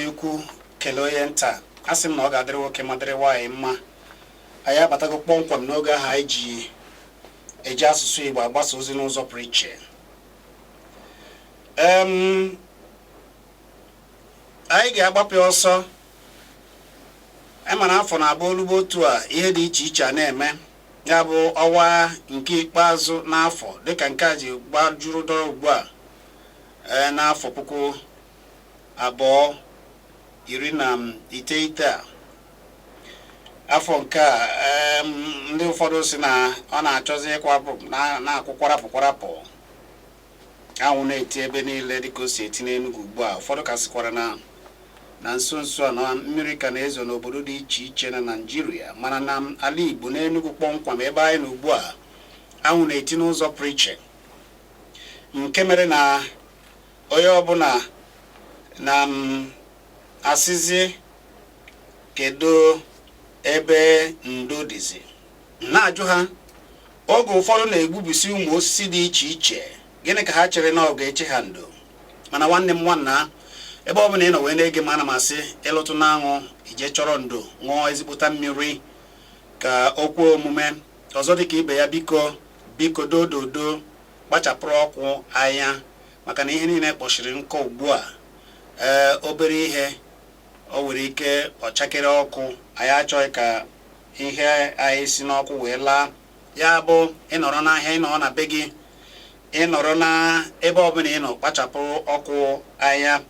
Onye ukwu, kelee onye nta. A sị m na ọ ga-adịrị nwoke ma dịrị nwaanyị mma. Anyị abatago kpọmkwem n'oge ahụ anyị ji eji asụsụ Igbo agbasa ozi n'ụzọ pụrụ iche. Anyị ga-agbapụ ọsọ. Anyị ma na afọ na-abụ olugbo otu a, ihe dị iche iche a na-eme. Ya bụ ọnwa nke ikpeazụ n'afọ, dịka nke a ji gbajuru dọrọ ugbu a, ee, n'afọ 2019 a. Afọ nke a, ndị ụfọdụ si na ọ na-achọzi ịkwapụ na-akwụ kwarapụ kwarapụ. Anwụ na-eti ebe niile dịka o si eti n'Enugu ugbu a. Ụfọdụ ka sịkwara na nso nso a na mmiri ka na-ezo n'obodo dị iche iche na Naịjirịa, mana na ala Igbo, n'Enugu kpọmkwem ebe anyị nọ ugbu a, anwụ na-eti n'ụzọ pụrụ iche, nke mere na onye ọbụla na asịzi, kedu ebe ndo dịzi? Na-ajụ ha. Oge ụfọdụ na-egbubisi ụmụ osisi dị iche iche, gịnị ka ha chere na ọ ga-eche ha ndo? Mana nwanne m, nwanna, ebe ọ bụla ị nọ wee na-ege m, ana m asị ịlụtụ n'anwụ, ije chọrọ ndo, ṅụọ ezigbota mmiri ka o kwee omume. Ọzọ dịka ibe ya, biko, biko, dododo, kpachapụrụ ọkwụ anya, maka na ihe niile kpọchiri nkụ ugbu a. Ee, obere ihe o nwere ike ọchakere ọkụ. Anyị achọghị ka ihe anyị si n'ọkụ wee laa. Ya bụ, ịnọrọ n'ahịa, ịnọrọ na be gị, ịnọrọ na ebe ọbụla ị nọ, kpachapụrụ ọkụ anya.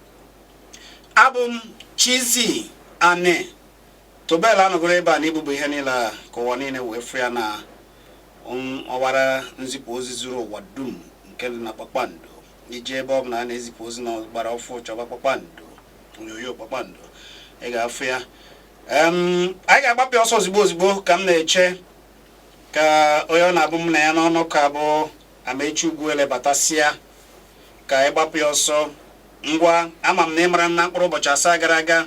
Abụ m Chizzy Ani Tobel. Anọgoro ebe a n'ibubu ihe niile a ka ụwa niile wee fụ ya na ọwara nzipụ ozi zuru ụwa dum nke dị na Kpakpando. Iji ebe ọ bụla a na-ezipụ ozi na gbara ọfụ, chọba Kpakpando, onyonyo Kpakpando, ị ga-afụ ya. Anyị ga-agbapụ ọsọ ozigbo ozigbo ka m na-eche ka onye ọ na-abụ m na ya n'ọnụ ka bụ Amaechi Ugwuele batasịa ka anyị gbapụ ya ọsọ ngwa. Ama m na ị mara na mkpụrụ ụbọchị 7 gara aga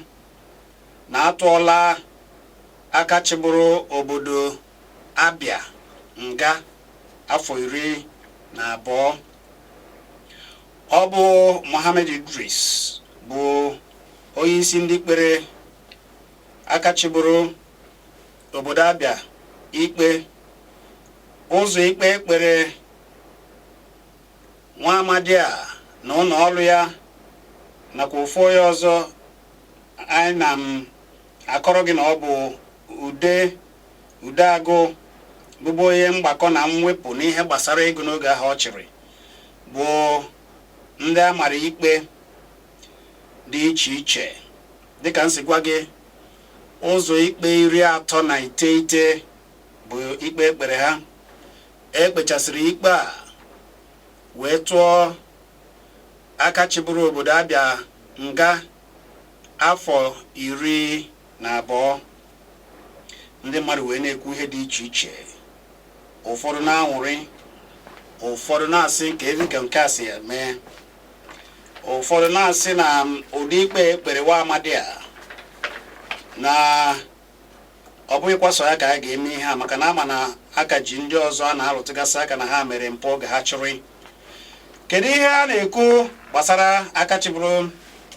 na atụọla aka chịbụrụ obodo Abịa nga afọ 12. Ọ bụ Mohammed Idris bụ onye isi ndị kpere aka chịbụrụ obodo Abịa ikpe. Ụzọ ikpe ekpere nwa amadi a na ụlọ ọrụ ya nakwa ofu onye ọzọ anyị na m akọrọ gị na ọ bụ Ude Udeagụ, bụbu onye mgbakọ na mwepụ n'ihe gbasara ego n'oge ahụ ọ chịrị, bụ ndị a mara ikpe dị iche iche. Dịka m si gwa gị, ụzọ ikpe 39 bụ ikpe ekpere ha. Ekpechasịrị ikpe a wee tụọ aka chịbụrụ obodo Abịa nga afọ 12. Ndị mmadụ wee na-ekwu ihe dị iche iche. Ụfọdụ na-anwụrị, ụfọdụ na-asị nke ezi ka nke a si ya mee, ụfọdụ na-asị na ụdị ikpe ekpere nwa amadi a na ọ bụghịkwa sọ ya ka a ga-eme ihe a, maka na ama na aka ji ndị ọzọ a na-alụtụgasị aka na ha mere mpụ oge ha chụrụ. Kedu ihe a na-ekwu gbasara aka chịbụrụ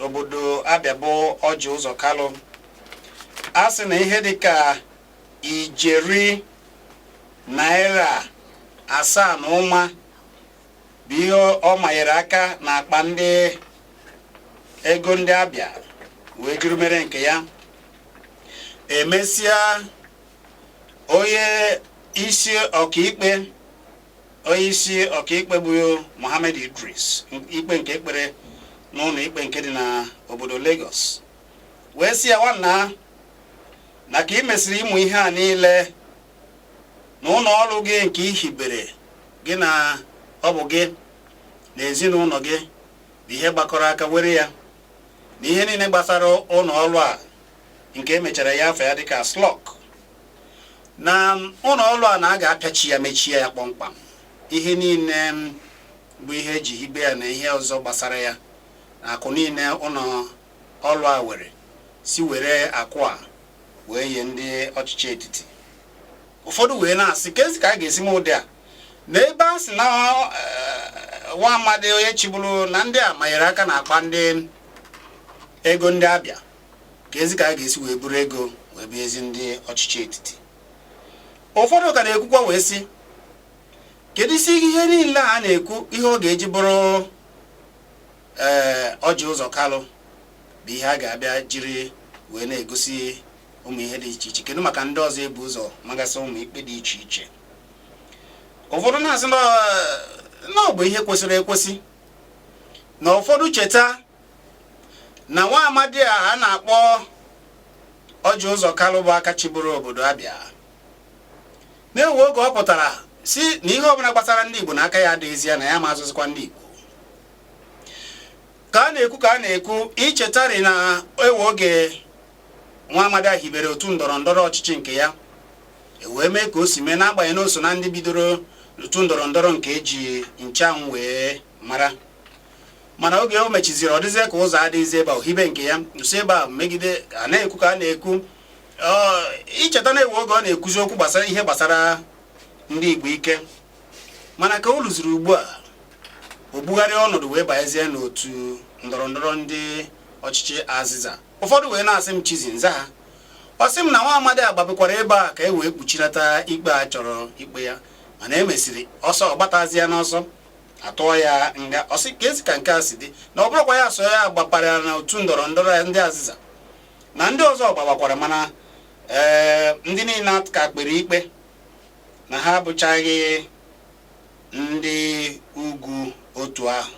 obodo Abịa bụ Ọjị Ụzọ Kalụ? A sị na ihe dịka ijeri naira 7 na ụma bụ ihe ọ manyere aka n'akpa ndị ego ndị Abịa wee jiri mere nke ya. Emesịa, onye isi ọkaikpe bụ Mohammed Idris, ikpe nke ekpere n'ụlọ ikpe nke dị na obodo Lagos, wee sị ya, nwanna, na ka ị mesịrị ịmụ ihe a niile na ụlọ ọrụ gị nke ị hibere, gị na ọ bụ gị na ezinụlọ gị bụ ihe gbakọrọ aka were ya, na ihe niile gbasara ụlọ ọrụ a nke emechara ya afọ ya dịka SLORC, na ụlọ ọrụ a na a ga-apịachi ya, mechie ya kpọmkpam. Ihe niile bụ ihe eji hibe ya na ihe ọzọ gbasara ya na akụ niile ụlọ ọrụ a were si were akụ a wee nye ndị ọchịchị etiti. Ụfọdụ wee na-asị, ka ezi ka a ga-esi mee ụdị a, na ebe a sị na nwa amadi onye chịburu na ndị a manyere aka na akpa ndị Ego ndị Abịa ka ezi ka a ga-esi wee buru ego wee bịa ezi ndị ọchịchị etiti. Ụfọdụ ka na-ekwukwa wee sị, kedu isi ihe niile a na-ekwu ihe ọ ga-eji bụrụ ee Ọjị Ụzọ Kalụ bụ ihe a ga-abịa jiri wee na-egosi ụmụ ihe dị iche iche? Kedu maka ndị ọzọ ebu ụzọ magasị ụmụ ikpe dị iche iche? Ụfọdụ na-asị na ọ bụ ihe kwesịrị ekwesị, na ụfọdụ cheta na nwa amadi a a na-akpọ Ọjị Ụzọ Kalụ bụ aka chịburu obodo Abịa, na-ewe oge ọ pụtara si na ihe ọbụla gbasara ndị Igbo na aka ya adịghịzi ya, na ya ma azụzikwa ndị Igbo. Ka a na-ekwu ka a na-ekwu, ichetari na ewe oge nwa amadi a hibere otu ndọrọ ndọrọ ọchịchị nke ya, wee mee ka o si mee, n'agbanyeghị na o so na ndị bidoro otu ndọrọ ndọrọ nke eji nchanwụ wee mara. Mana oge o mechiziri, ọ dịzie ka ụzọ adịghịzi ebe a, ohibe nke ya nso ebe a megide. A na-ekwu ka a na-ekwu, icheta na ewe oge ọ na-ekwuzi okwu gbasara ihe gbasara ndị Igbo ike. Mana ka o rụziri ugbu a, o bugharịa ọnọdụ wee banyezie n'otu ndọrọ ndọrọ ndị ọchịchị azịza. Ụfọdụ wee na-asị m chizi nza ha, ọ sị m na nwa amadi agbabekwara ebe a ka e wee kpuchilata ikpe a chọrọ ikpe ya, mana e mesịrị ọsọ ọgbatazi ya n'ọsọ, atụọ ya nga. Ọ sị ka esi ka nke a si dị, na ọ bụrụkwa ya so ya gbapara na otu ndọrọ ndọrọ ndị azịza, na ndị ọzọ gbabakwara, mana ee ndị niile ka kpere ikpe na ha abụchaghị ndị ugwu otu ahụ.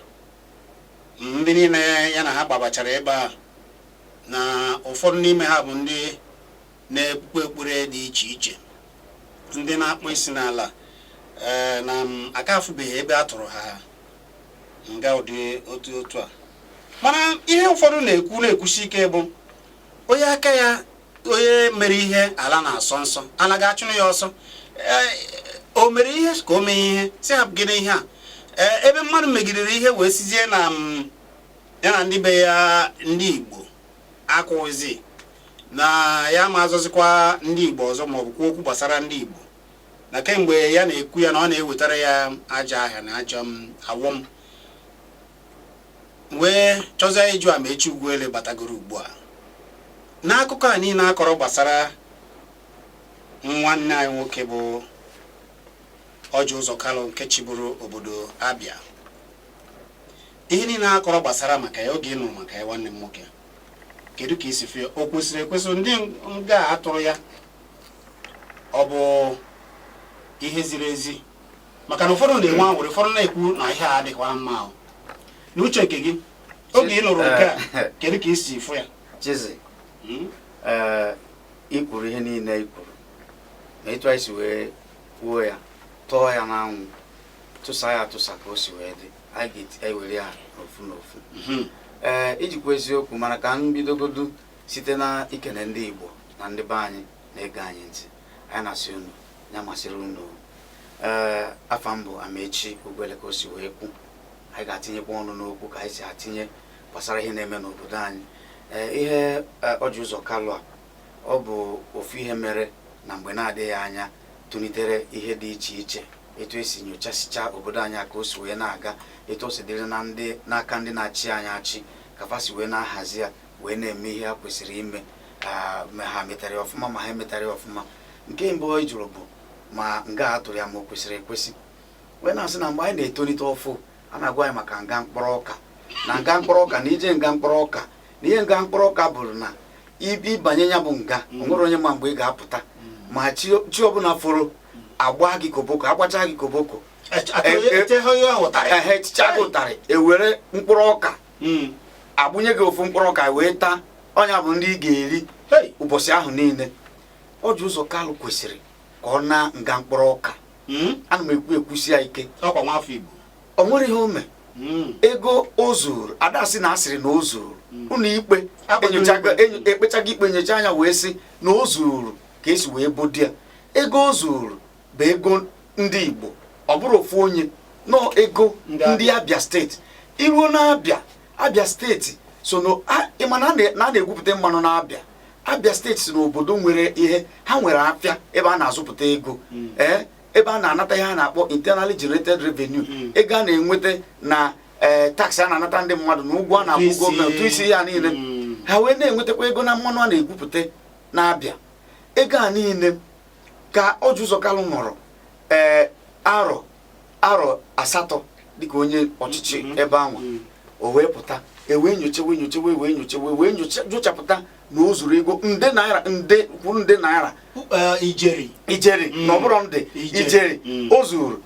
Ndị niile ya na ha gbabachara ebe a, na ụfọdụ n'ime ha bụ ndị na-ekpukpe ekpere dị iche iche, ndị na-akpụ isi n'ala, ee na aka afụbeghị ebe a tụrụ ha nga ụdị otu otu a. Mana ihe ụfọdụ na-ekwu na-ekwusi ike bụ onye aka ya, onye mere ihe ala na-asọ nsọ, ala ga-achụnụ ya ọsọ. O mere ihe ka o mee ihe si hapụgide ihe a, ebe mmadụ megidere ihe wee sizie na ya na ndị be ya ndị Igbo akwụghịzi na ya ma azọzikwa ndị Igbo ọzọ, maọbụ kwuo okwu gbasara ndị Igbo, na kemgbe ya na-ekwu ya na ọ na-ewetara ya ajọ ahịa na ajọ awọm, wee chọzie ịjụ Amaechi Ugwuele batagoro ugbu a n'akụkọ a niile akọrọ gbasara nwanne anyị nwoke bụ Ọjị Ụzọ Kalụ nke chịburu obodo Abịa. Ihe niile akọrọ gbasara maka ya, oge ị nụrụ maka ya, nwanne m nwoke, kedu ka isi fie? O kwesịrị ekwesị ndị nga a atụrụ ya? Ọ bụ ihe ziri ezi? Maka na ụfọdụ na-enwe anwụrị, ụfọdụ na-ekwu na ihe a adịghịkwa mma ahụ. N'uche nke gị, oge ị nụrụ nke a, kedu ka isi fụ ya? Chizi, ee, ị kwuru ihe niile ị kwuru, ma etu anyị si wee kwuo ya, tọọ ya n'anwụ, tụsa ya atụsa, ka o si wee dị, anyị ga-ewere ya n'ofu n'ofu. Ee, ijikwa eziokwu, mana ka m bidogodu site na ikene ndị Igbo na ndị be anyị na-ege anyị ntị. Anyị na-asị unu ya masịrị unu. Ee, afa m bụ Amaechi Ugwuele. Ka o si wee kwu, anyị ga-atinyekwa ọnụ n'okwu ka anyị si atinye gbasara ihe na-eme n'obodo anyị. Ee, ihe Ọjị Ụzọ Kalụ a, ọ bụ ofu ihe mere na mgbe na-adịghị anya tụlitere ihe dị iche iche, etu esi nyochasịcha obodo anyị ka o si wee na-aga, etu o si dịrị na ndị n'aka ndị na-achị anyị achị, ka fa si wee na-ahazi ya, wee na-eme ihe ha kwesịrị ime, ma ha metara ya ọfụma, ma ha emetara ya ọfụma. Nke mbụ ị jụrụ bụ ma nga a tụrụ ya, ma o kwesịrị ekwesị. Wee na-asị na mgbe anyị na-etolite ọfụ, a na-agwa anyị maka nga mkpụrụ ọka na nga mkpụrụ ọka, na ije nga mkpụrụ ọka, na ihe nga mkpụrụ ọka bụrụ na ịbanye ya bụ nga, o nwere onye ma mgbe ị ga-apụta, ma chi ọbụla foro agba gị koboko, agbacha gị koboko, ehe, echicha gị ụtarị, ewere mkpụrụ ọka agbụnye gị ofu mkpụrụ ọka wee taa, ọnya bụ ndị ị ga-eri ụbọchị ahụ niile. Ọjị Ụzọ Kalụ kwesịrị ka ọ na nga mkpụrụ ọka. Ana m ekwu ekwusi ya ike. O nwere ihe o mee. Ego o zuru, ada sị na asịrị na o zuru, ụlọ ikpe ekpechago ikpe, nyocha anya wee sị na o zuru ka esi wee bodi ya. Ego o zuru bụ ego ndị Igbo, ọ bụrụ ofu onye nọ, ego ndị Abịa Steeti. Iruo na-abịa Abịa Steeti so ịma na a na-egwupụta mmanụ na-abịa Abịa Steeti, si n'obodo nwere ihe ha nwere, afịa ebe a na-azụpụta ego, ee, ebe a na-anata ihe a na-akpọ internally generated revenue, ego a na-enweta na ee tax a na-anata ndị mmadụ na ụgwọ a na-akwụ gọọmenti, ụtụ isi ya niile. Ha wee na-enwetakwa ego na mmanụ a na-egwupụta na-abịa. Ego a niile ka Orji Uzor Kalu nọrọ ee arọ 8 dịka onye ọchịchị ebe ahụ, o wee pụta, e wee nyochewe, nyochewe, wee nyochewe, wee nyochapụta na o zuru ego nde naira, nde kwuru nde naira. Ijeri. Ijeri. Na ọ bụrụ nde. Ijeri. Ijeri. O zuru.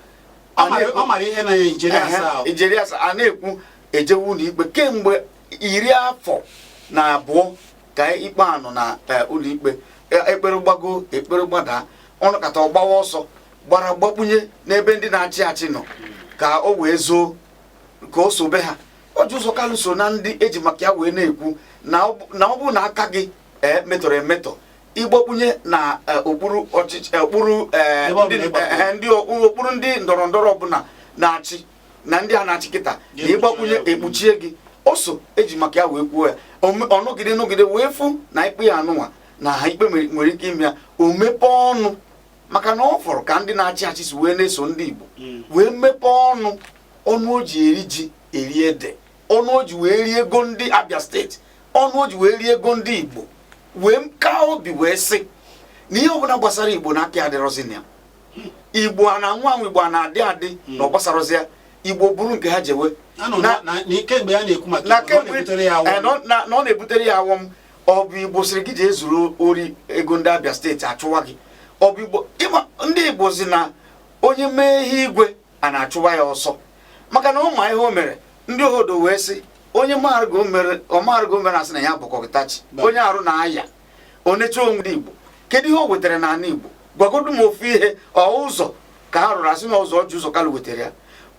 Ọ mara ihe na ya ijeri 7. Ijeri 7. A na-ekwu ejewe ụlọ ikpe kemgbe 22 ka ikpe anọ na ụlọ ikpe. Ekpere gbago, ekpere gbadaa, ọnụ kata ọgbawa ọsọ gbara gbakpunye n'ebe ndị na-achị achị nọ ka o wee zoo, ka o sobe ha. Orji Uzor Kalu so na ndị eji maka ya wee na-ekwu na ọ bụrụ na aka gị metọrọ emetọ, ịgbakpunye na okpuru ọchịchị, okpuru Ebe ọ bụla ịgbakpunye. Ndị okpuru ndị ndọrọ ndọrọ ọbụla na-achị na ndị a na-achị kịta na ịgbakwunye ekpuchie gị. O so eji maka ya wee kwuo ya. Ọ nọgide nọgide wee fụ na ikpe ya anụnwa na ha ikpe nwere ike ime ya, o mepee ọnụ, maka na ọ fọrọ ka ndị na-achị achị si wee na-eso ndị Igbo wee mepee ọnụ, ọnụ o ji eri ji, eri ede, ọnụ o ji wee rie ego ndị Abia Steeti, ọnụ o ji wee rie ego ndị Igbo, wee kaa obi wee sị na ihe ọbụla gbasara Igbo na aka ya adịrọzi na ya. Igbo a na-anwụ anwụ, Igbo a na-adị adị, na ọ gbasarọzi ya. Igbo bụrụ nke ha jewe. Kemgbe ya na-ekwu maka na Igbo, na ọ na-ebutere ya awọ. Na ọ na-ebutere ya awọm. Ọ bụ Igbo sịrị gị jee zuru ori ego ndị Abia Steeti, achụwa gị. Ọ bụ Igbo ịma ndị Igbo si na onye mee ihe igwe a na-achụwa ya ọsọ, maka na ụmụ ihe o mere ndị obodo wee sị onye marụgo mere, ọmarụgo mere, asị na ya bụ kọkịtachi onye arụ na-aya onecha onwe. Ndị Igbo, kedu ihe o wetara n'ala Igbo? Gwagodu m ofu ihe. Ọ ụzọ ka ha rụrụ, asị na ụzọ Orji Uzor Kalu wetara ya.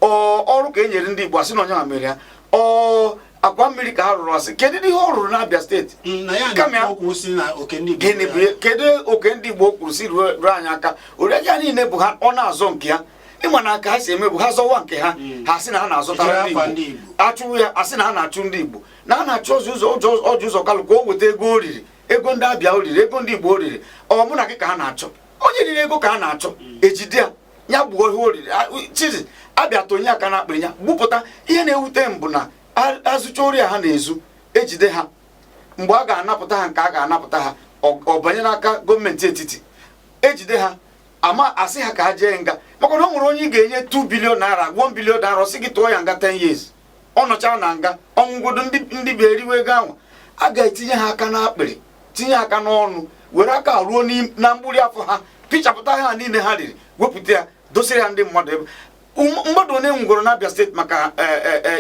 Ọ ọrụ ka e nyere ndị Igbo, asị na onye ma mere ya. Ọ akwa mmiri ka ha rụrụ, asị kedu ihe ọ rụrụ n'Abia Steeti? Na ya Kama ya- na-ekwu okwu si na oke ndị Igbo. Gịnị bụ kedu oke ndị Igbo kwuru si ruo anyị aka? Oriakụ ya niile bụ ha ọ na-azọ nke ya. Ịma na aka ha si eme bụ ha zọwa nke ha, ha sị na ha na-azụtara Ejiri afa ndị ndị Igbo. Igbo. Achụrụ ya, asị na ha na-achụ ndị Igbo, na ha na-achụ ọzọ ụzọ Orji Uzor Kalu ka o weta ego o riri, ego ndị Abịa o riri, ego ndị Igbo o riri. Ọ mụ na gị ka ha na-achọ? Onye riri ego ka ha na-achọ, ejide ya, ya gbuo ihe o riri. Chizi Abịa tonye aka na akpịrị ya gbupụta. Ihe na-ewute m bụ na azụcha ori a ha na-ezu, ejide ha, mgbe a ga-anapụta ha nke a ga-anapụta ha, ọ banye n'aka gọọmenti etiti. Ejide ha, ama asị ha ka ha jee nga, maka na o nwere onye ị ga-enye 2 billion naira, 1 billion naira, ọ sị gị tụọ ya nga 10 years. Ọ nọcha na nga, ọnwụgodo ndị bịa eriwe ego ahụ. A ga-etinye ha aka n'akpịrị, tinye aka n'ọnụ, were aka ruo na mgburi afọ ha, pichapụta ha niile ha riri, wepụta ya, dosiri ya ndị mmadụ. Ebe mmadụ one nwụgoro n'Abia Steeti maka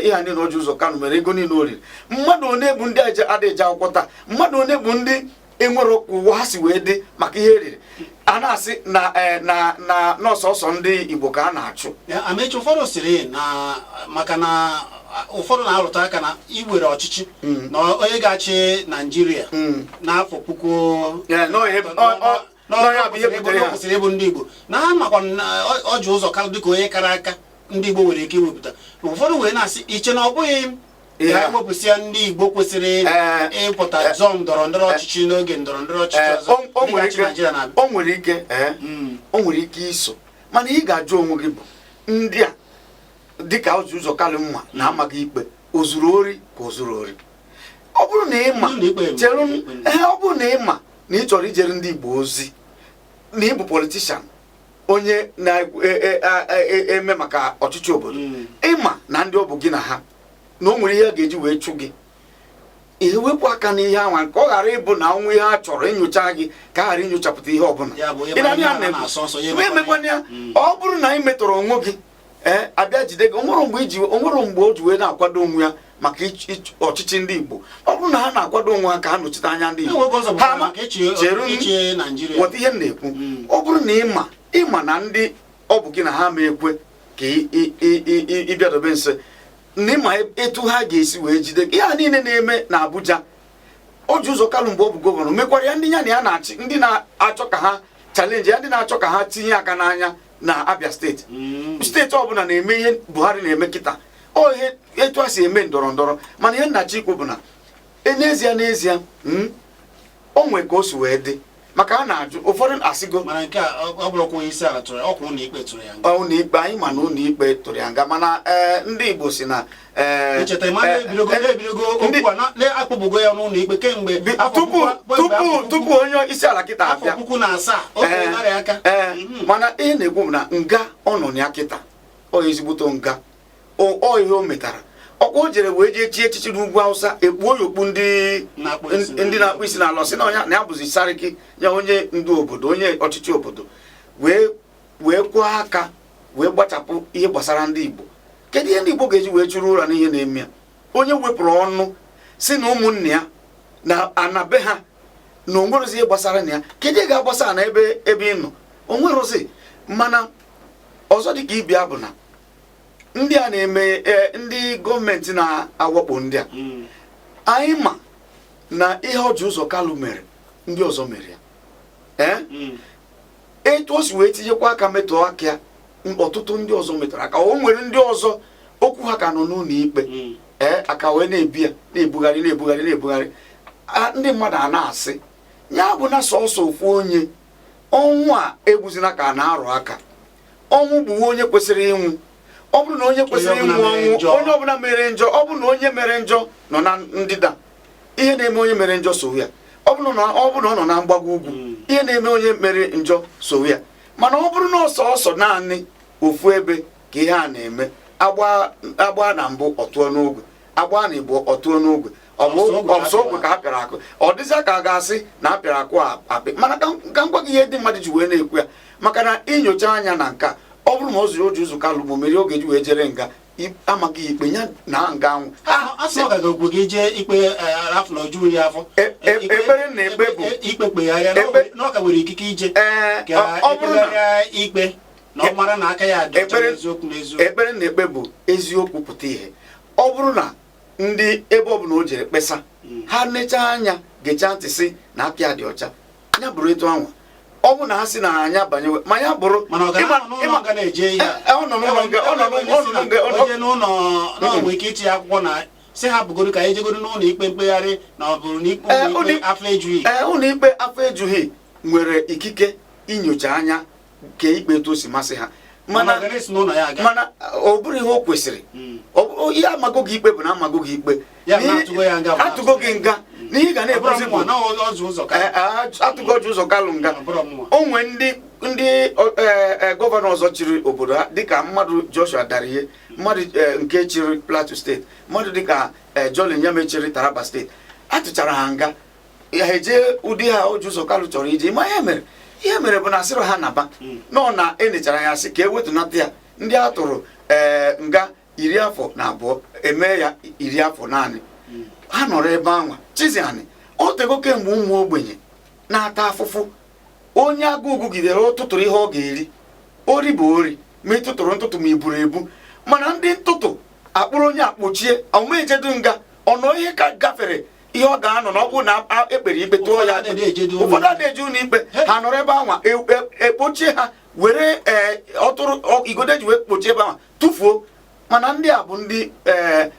ihe a niile Orji Uzor Kalu mere, ego niile o riri? Mmadụ one bụ ndị ada eje akwụkwọ taa? Mmadụ one bụ ndị enwere ụwa ha si wee dị maka ihe eriri? A na-asị na na n'ọsọsọ ndị Igbo ka a na-achụ. Ya, Amechi, ụfọdụ sịrị na maka na ụfọdụ na-arụta aka na iwere ọchịchị na onye ga-achị Naijiria n'afọ puku nọ ihe nọ ya bụ ihe butere ọ ha. Kwesịrị ịbụ ndị Igbo na ha makwa na Orji Uzor Kalu dịka onye kara aka ndị Igbo nwere ike iwepụta. Ụfọdụ wee na-asị iche na ọ bụghị Ihe ka a. ewepụsịa ndị Igbo kwesịrị ịpụta zọọ ndọrọ ndọrọ ọchịchị n'oge ndọrọ ndọrọ ọchịchị ọzọ o ndị nwere ga-achị ike Naijiria na-abịa. O nwere ike o nwere ike iso, mana ị ga-ajụ onwe gị bụ ndị a dịka Orji Uzor Kalu mma na amaghị ikpe, o zuru ori ka o zuru ori. Ọ bụrụ na ị ma Ndị ikpe mere cheru ikpe. Ọ bụrụ na ị ma na ị chọrọ ijere ndị Igbo ozi, na ị bụ politician, onye na-eme maka ọchịchị obodo, ịma na ndị ọ bụ gị na ha na o nwere ihe a ga-eji wee chụ gị, ewepụ aka n'ihe anwa ka ọ ghara ịbụ na ọnwụ ihe a chọrọ inyocha gị, ka a ghara inyochapụta ihe ọbụla. Ya bụ, Ị na-anụ ya ihe a na-ekwu? na-asọ nsọ, ya Ma emekwana ya. Ọ bụrụ na ị metọrọ onwe gị, ee, abịa jide gị. Onwere mgbe iji, onwere mgbe o ji wee na-akwado onwe ya maka ọchịchị ndị Igbo. Ọ bụrụ na ha na-akwado onwe ha ka ha nọchite anya ndị Igbo, Enwe oge ọzọ ha pụtara maka cheru ịchị Naijiria. Ghọta ihe m na-ekwu. Ọ bụrụ na ịma ịma na ndị ọ bụ gị na ha ma ekwe ka ịbịadobe nso, na ịma etu ha ga-esi wee jide gị, ihe a niile na-eme na Abuja, Orji Uzor Kalu mgbe ọ bụ gọvanọ mekwara ya. Ndị ya na ya na-achị, ndị na-achọ ka ha challenge ya, ndị na-achọ ka ha tinye aka n'anya na Abia Steeti, steeti ọbụla na-eme ihe Buhari na-eme kịta. Ọ ihe etu a si eme ndọrọ ndọrọ. Mana ihe nnachi ikwu bụ na n'ezie n'ezie, o nwee ka o si wee dị maka Maka a na-ajụ, ụfọdụ asịgo Mana nke a, ọ bụrụkwa onye isi ala tụrụ ya, ọkwa ụlọ ikpe tụrụ ya nga. Ụlọ ikpe, anyị ma na ụlọ ikpe tụrụ ya nga, mana ndị Igbo si na Echeta ma ebidogo ebidogo okwu a na-akpụpụgo ya n'ụlọ ikpe kemgbe afọ tupu kemgbe tupu tupu onye isi ala kịta afọ abịa 2007 o narị aka. Mana ihe na-ekwu bụ na nga ọ nọ na ya kịta, ọ ezigbote nga. Ọ ihe o metara, ọkwa o jere wee jee chie echichi n'ugwu Awụsa, ekpuo ya okpu ndị na-akpụ isi ndị na-akpụ isi n'ala, sị na onye na ya bụzi sariki ya, onye ndu obodo, onye ọchịchị obodo, wee kwụọ aka wee gbachapụ ihe gbasara ndị Igbo. Kedu ihe ndị Igbo ga-eji wee chụrụ ụra n'ihe na-eme ya? Onye wepụrụ ọnụ si na ụmụnne ya na anabe ha na onwerozi ihe gbasara na ya, kedu ihe ga-agbasa na ebe ị nọ onwerozi? Mana ọzọ dịka ibia bụ na ndị a na-eme ndị gọọmenti na-awakpo ndị a, anyị ma na ihe Orji Uzor Kalu mere, ndị ọzọ mere ya. Etu o si wee tinyekwa aka metụọ aka ya, ọtụtụ ndị ọzọ metụrụ aka. O nwere ndị ọzọ okwu ha ka nọ n'ụlọ ikpe, aka wee na-ebi ya, na-ebugharị, na-ebugharị, na-ebugharị. Ndị mmadụ a na-asị ya bụ na sọsọ ofu onye ọnwụ a egbuzina ka a na-arụ aka. Ọnwụ gbuwe onye kwesịrị ịnwụ. Ọ bụrụ na onye kwesịrị Onye ịnwụ ọbụla mere ọnwụ njọ. Onye ọbụla mere njọ, ọ bụrụ na onye mere njọ nọ na ndịda, ihe na-eme onye mere njọ so ya. Ọ bụrụ na ọ nọ na mgbago ugwu, ihe na-eme onye mere njọ so ya. Mana ọ bụrụ na ọsọ ọsọ naanị ofu ebe ka ihe a na-eme, agba agba na mbụ, ọtụọ n'ogwe, agba na ịbụ, ọtụọ n'ogwe, ọ bụ Ọsọ ogwe ka ọsọ ogwe ka a pịara akụ, ọ dịzịa ka a ga-asị na a pịara akụ a apị. Mana ka m gwa gị ihe ndị mmadụ ji wee na-ekwu ya, maka na inyocha anya na nke a, ọ bụrụ ma ọ zuru Orji Uzor Kalu ma o merie oge ji wee jere nga, amaghị ikpe ya na nga anwụ. A sị ọ gaga okwu gị jee ikpe, afọ na oju ya afọ. Ekpere na ekpe bụ ikpe kpegharịa na ọ ka nwere ikike ije ka ọ bụrụ na ekpegharịa ikpe na ọ mara na aka ya dị ọcha n'eziokwu n'eziokwu. Ekpere na ekpe bụ eziokwu pụta ihe. Ọ bụrụ na ndị ebe ọbụla o jere kpesa, ha nechaa anya, gechaa ntị, sị na aka ya dị ọcha, ya bụrụ etu anwa. Ọ bụ na ha si na anya banyewe ma ya bụrụ Mana ọ ga ịma- na-anọ n'ụlọ nga na-eje ihe a. Ọ nọ n'ụlọ nga, ọ nọ n'ụlọ nga, O jee n'ụlọ na ọ nwere ike itinye akwụkwọ na si ha bugoro ka anyị jegodo n'ụlọ ikpe mkpegharị, na ọ bụrụ na ikpe ụlọ ikpe afọ ejughị. Ee, ụlọ ikpe afọ ejughị nwere ikike inyocha anya ka ikpe etu o si masị ha. Mana mana ọ ga na-esi n'ụlọ ya aga. Mana ọ bụrụ ihe o kwesịrị, ihe amago gị ikpe bụ na amago gị ikpe. Ya bụ na atụgo ya nga bụ na atụgo gị nga n'ihe ga Ọ bụrụ na-ekwuzi bụ mụnwa, na Orji Uzor ka atụgo Orji Uzor Kalu nga. Ọ bụrụ mụnwa. O nwee ndị gọvanọ ọzọ chịrị obodo ha, dịka mmadụ Joshua Dariye, mmadụ nke chịrị Plateau Steeti, mmadụ dịka Jolly Nyame chịrị Taraba Steeti, atụchara ha nga, ha eje ụdị ha Orji Uzor Kalu chọrọ ije. Ma ihe mere bụ na asịrị ha naba nọ na enechara ya, sị ka e wetunata ya. Ndị a tụrụ nga 22 emee ya 10 afọ naanị, ha nọrọ ebe anwa. Chiziani, o tego kemgbe ụmụ ogbenye na-ata afụfụ. Onye agụụ gụgidere, ọ tụtụrụ ihe ọ ga-eri. Ori bụ ori, ma ị tụtụrụ ntụtụ, ma i buru ebu. Mana ndị ntụtụ akpụrụ onye akpụchie ọma ejedu nga, ọnọ ihe ka gafere ihe ọ ga-anọ na ọ bụrụ na ekpere ikpe tụọ ya. Ụfọdụ adịghị ejedu ụlọ Ụfọdụ adịghị eje ụlọ ikpe. Ha nọrọ ebe anwa, ekpochie ha, were ọtụrụ igodo eji wee kpochie ebe anwa tụfuo. Mana ndị a bụ ndị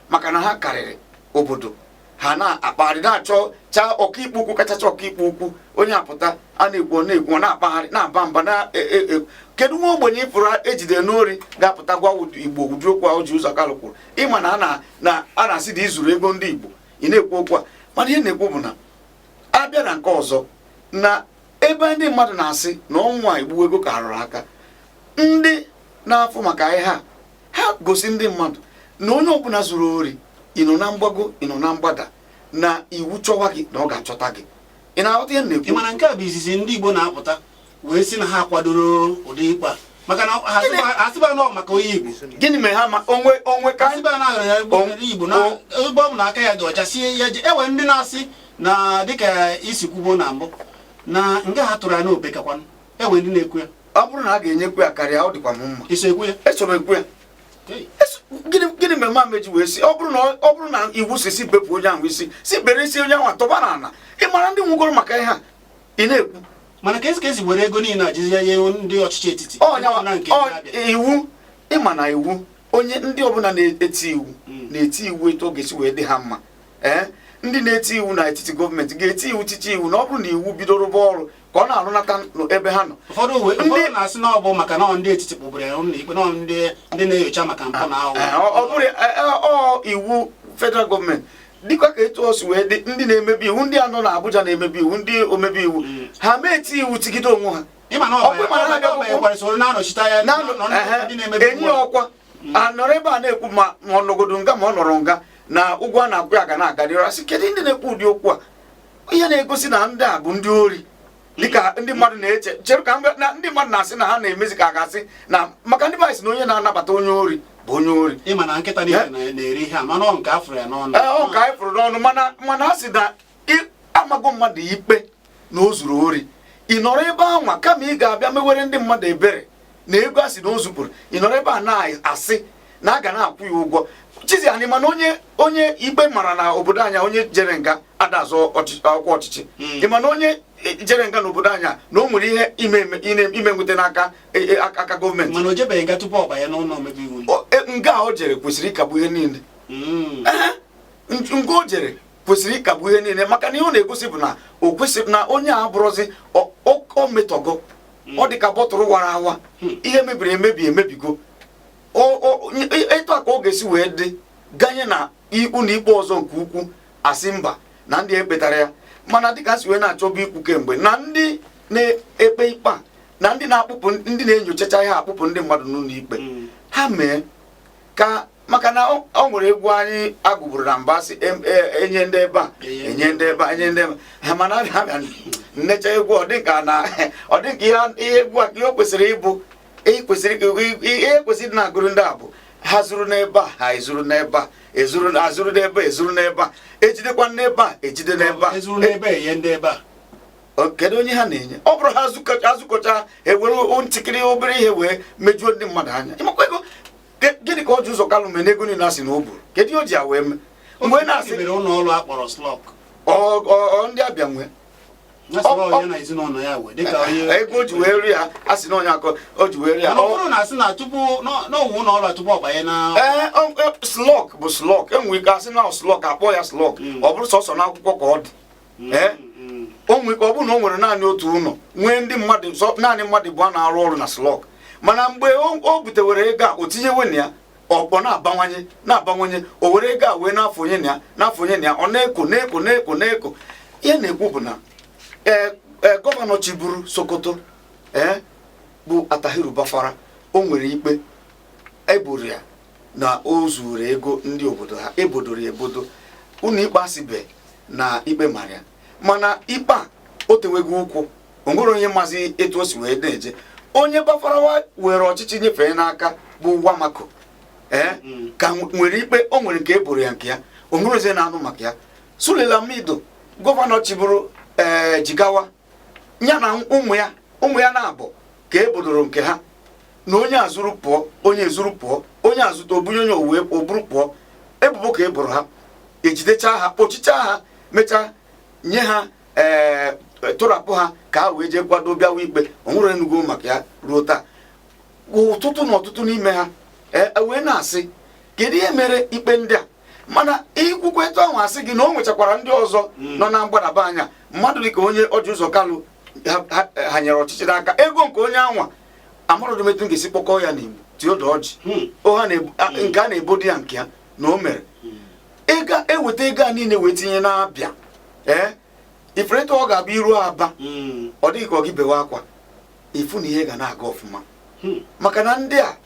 maka na ha karịrị obodo, ha na-akpagharị na-achọ chaa ọkaikpe ukwu kachacha ọkaikpe ukwu. Onye apụta, a na-ekwu, ọ na-ekwu, ọ na-akpagharị, na-aba mba na kedu nwa ogbenye ịfụrụ ejide n'ori ga-apụta gwa Igbo ụdị okwu ahụ Orji Uzor Kalu kwuru? Ịma na a na-asị na izuru ego ndị Igbo, ị na-ekwu okwu a. Mana ihe na-ekwu bụ na abịa na nke ọzọ, na ebe ndị mmadụ na-asị na ọnwụ a egbuo ego ka rụrụ aka, ndị na-afụ maka ihe a, ha gosi ndị mmadụ na onye ọbụla zuru ori, ị nọ na mgbago, ị nọ na mgbada, na iwu chọwa gị na ọ ga-achọta gị. Ị na-aghọta ihe m Ị na-ekwu? mana nke a bụ izizi ndị Igbo na-apụta wee sị na ha kwadoro ụdị ikpe a, maka na ha sịba na ọ maka onye Igbo. Gịnị mere ha ma onwe onwe ka Ha sịba na ya ndị Igbo na ebe ọ bụ na aka ya dị ọcha, sie ya enwe ndị na-asị na dịka isi kwubo na mbụ na nga ha tụrụ ya n'obe kakwanụ, enwe ndị na-ekwu ya. Ọ bụrụ na a ga-enyekwu ya karịa, ọ dịkwa m mma. Iso ekwu ya? Eso m ekwu ya. Hey. Gịnị mere mama ji wee sị ọ bụrụ na iwu si bepụ onye ahụ isi, si bere isi onye ahụ atọba n'ala? Ị mara ndị nwụgoro maka ihe a ị na-ekwu. Mana ka esi were ego niile a jizi ya nye ndị ọchịchị etiti Ọnya na nke ndị Abịa. iwu, ịma na iwu, onye ndị ọbụla na-eti iwu na-eti iwu etu ọ ga-esi wee dị ha mma. Ee, ndị na-eti iwu n'etiti gọọmenti ga-eti iwu, tichi iwu na ọ bụrụ na iwu bidoro rụba ọrụ, Ka ọ na-arụnata ebe ha nọ. Ụfọdụ ụfọdụ na-asị na ọ bụ maka na ọ ndị etiti kpụburu ya ụlọ ikpe, na ọ ndị na-enyocha maka mpụ na aghụghọ. Ọ bụrụ ọ iwu federal gọọmenti, dịkwa ka etu o si wee dị, ndị na-emebi iwu, ndị a nọ na Abuja na-emebi iwu, ndị omebe iwu, ha mee eti iwu tigide onwe ha. Ịma na Ọ bụ ịma na ha ọ banyekwara soro na-anọchite anya na ndị na-emebi enyi iwu. ya ọkwa a nọrọ ebe a na-ekwu ma ọ nọgodo nga, ma ọ nọrọ nga, na ụgwọ a na-akwụ ya ga na-aga n'iru. Asị, kedu ndị na-ekwu ụdị okwu a? Ihe na-egosi na ndị a bụ ndị ori, dịka ndị mmadụ na-eche. Chere ka m bịa- na ndị mmadụ na-asị na ha na-emezi ka a ga-asị na maka ndị be sị na onye na-anabata onye ori bụ onye ori. Ịma na nkịta niile na-eri ihe a, mana ọ nke afụrụ ya n'ọnụ. Ee, ọ nke anyị fụrụ n'ọnụ, mana a sị na amago mmadụ ikpe na o zuru ori, ị nọrọ ebe anwa kama ị ga-abịa mewere ndị mmadụ ebere na ego a sị na o zupụrụ, ị nọrọ ebe a na-asị na a ga na-akwụ ya ụgwọ. Chizi anyị, mana onye ikpe mara na obodo anyị, onye jere nga ada azọ akwụkwọ ọchịchị. Ị ma na onye jere nga n'obodo anyị a, na o nwere ihe ime nweta n'aka aka gọọmenti. Mana o jebeghị nga tupu ọ banye n'ụlọ omebe iwu. Nga a o jere kwesịrị ịkagbu ihe niile. Nga o jere kwesịrị ịkagbu ihe niile, maka na ihe ọ na-egosi bụ na o kwesịrị na onye a abụrụzi o metọgo. Ọ dị ka bọtụrụ wara awa, ihe mebiri emebi emebigo. Etu a ka ọ ga-esi wee dị ganye na ụlọ ikpe ọzọ nke ukwu asị mba, na ndị ekpetara ya. Mana dịka si wee na-achọba ikwu kemgbe, na ndị na-ekpe ikpe a na ndị na-akpụpụ, ndị na-enyochacha ihe akpụpụ ndị mmadụ n'ụlọ ikpe, ha mee ka, maka na ọ nwere egwu anyị agụgburu na mba sị enye ndị ebe a, enye ndị ebe a, enye ndị ebe a ha. Mana abịa nnecha egwu, ọ dị ka na ọ dị ka ihe egwu a, ihe o kwesịrị ịbụ, ihe kwesịrị ịdị na-agụrụ ndị a bụ ha zuru n'ebe a, ha ezuru n'ebe a, ezuru, azụrụ n'ebe a, ezuru n'ebe a, ejidekwa n'ebe a, ejide n'ebe a. Ezuru n'ebe a, enye ndị ebe a. Kedu onye ha na-enye? Ọ bụrụ ha azụkọcha, ewere ntịkịrị obere ihe wee mejuo ndị mmadụ anya. Ịmakwa ego gịnị ka Orji Uzor Kalu mee n'ego niile a sị na o buru? Kedu ihe o ji ya wee mee mgbe na-asị mere ụlọ ọrụ a kpọrọ SLORC? Ọ ndị abịa nwee. Ya sị na ọ ya na ezinụlọ ya wee dịka onye Ego o ji wee ri ya, a sị na onye akọ o ji wee ri ya. Mana ọ bụrụ na asị na tupu n'owu ụlọ ọrụ a tupu ọ banye na Ee, SLORC bụ SLORC. Enwere ike asị na SLORC, akpọ ya SLORC, ọ bụrụ sọsọ n'akwụkwọ ka ọ dị. Ee, o nwere ike ọ bụrụ na o nwere naanị otu ụlọ, nwee ndị mmadụ naanị mmadụ bụ a na-arụ ọrụ na SLORC. Mana mgbe o butewere ego a, o tinyewe na ya, ọ na-abawanye, na-abawanye. O were ego a wee na-afọnye na ya, na-afọnye na ya, ọ na-eko, na-eko, na-eko, na-eko. Ihe na-ekwu bụ na ee, gọvanọ chiburu Sokoto, ee, bụ Attahiru Bafarawa, o nwere ikpe eboro ya na o zuru ego ndị obodo ha. Ebodoro ya ebodo, ụlọ ikpe asịbe na ikpe mara ya. Mana ikpe a o tewego ụkwụ, o nwere onye mazi etu o si wee na-eje. Onye Bafarawa were ọchịchị nyefee n'aka bụ Wamakko, ee, ka nwere ikpe o nwere nke eboro ya, nke ya o nwere ozi na-anụ maka ya. Sule Lamido, gọvanọ chịbụrụ ee Jigawa, ya na ụmụ ya na-abụ ka e bodoro nke ha na onye azụrụ pụọ, onye ezuru pụọ, onye azụta obunye, onye owuwe oburu pụọ. Ebubo ka e boro ha, ejidechaa ha, kpochichaa ha, mechaa nye ha, ee, tụrapụ ha ka ha wee jee kwado bịawa ikpe. O nwere enugo maka ya ruo taa. Ọtụtụ na ọtụtụ n'ime ha wee na-asị, kedu ihe mere ikpe ndị a? Mana ikwukwe etu ahụ, asị gị na o nwechakwara ndị ọzọ nọ na mgbadaba anya mmadụ, dịka onye Orji Uzor Kalu ha nyere ọchịchị n'aka. Ego nke onye anwa amarodom etu m ga-esi kpọkọọ ya n'Igbo, Theodore Orji. Oha nke a na-ebodo ya, nke ya na o mere ego, eweta ego a niile wee tinye na-abịa. Ee, iferetu ọ ga-abịa iru Aba, ọ dịghị ka ọ gị bewe akwa ifu na ihe ga na-aga ọfụma, maka na ndị a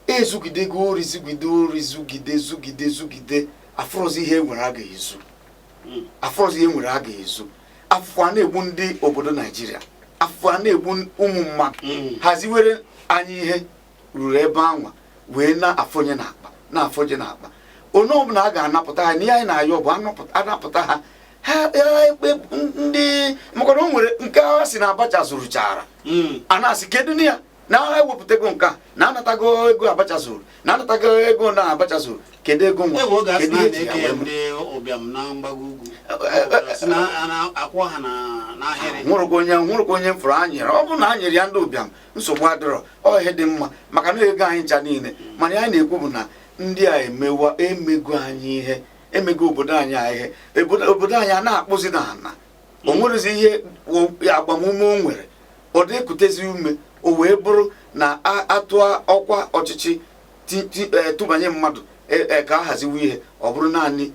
ezugidego ori, zugide ori, zugide, zugide, zugide, afụrụzi ihe e nwere a ga-ezu. Afụrụzi ihe nwere a ga-ezu. Afụfụ a na-egbu ndị obodo Naijiria, afụfụ a na-egbu ụmụ mmadụ. Haziwere anyị ihe ruru ebe anwa wee na-afọnye n'akpa, na-afọnye n'akpa. Onye ọbụla a ga-anapụta ha n'ihe anyị na-ayọ bụ anapụta ha, ha ekpe ndị, maka na o nwere nke ha si na Abacha zụrụchara. A na-asị kedu na ya na ha ewepụtago nke a, na anatago ego Abacha zụrụ, na anatago ego na Abacha zụrụ. Kedu ego nwa? Ewe oge a sị Kedu na ihe a eji ya na-eke ya wee mee? ndị ụbịam na mgbago ugwu, sị na a na-akwụ ha n'ahịrị. Nwụrụkwa onye m fụrụ anyere. Ọ bụrụ na a nyere ya ndị ụbịam, nsogbu adịrọ, ọ ihe dị mma, maka na ego anyị ncha niile. Mana ya na-ekwu bụ na ndị a emewa emego anyị ihe, emego obodo anyị a ihe. Obodo anyị a na-akpụzi n'ala. O nwerezi ihe agbamume o nwere, ọ dị ekutezi ume, o wee bụrụ na atụọ ọkwa ọchịchị, tụbanye mmadụ ka a haziwe ihe, ọ bụrụ naanị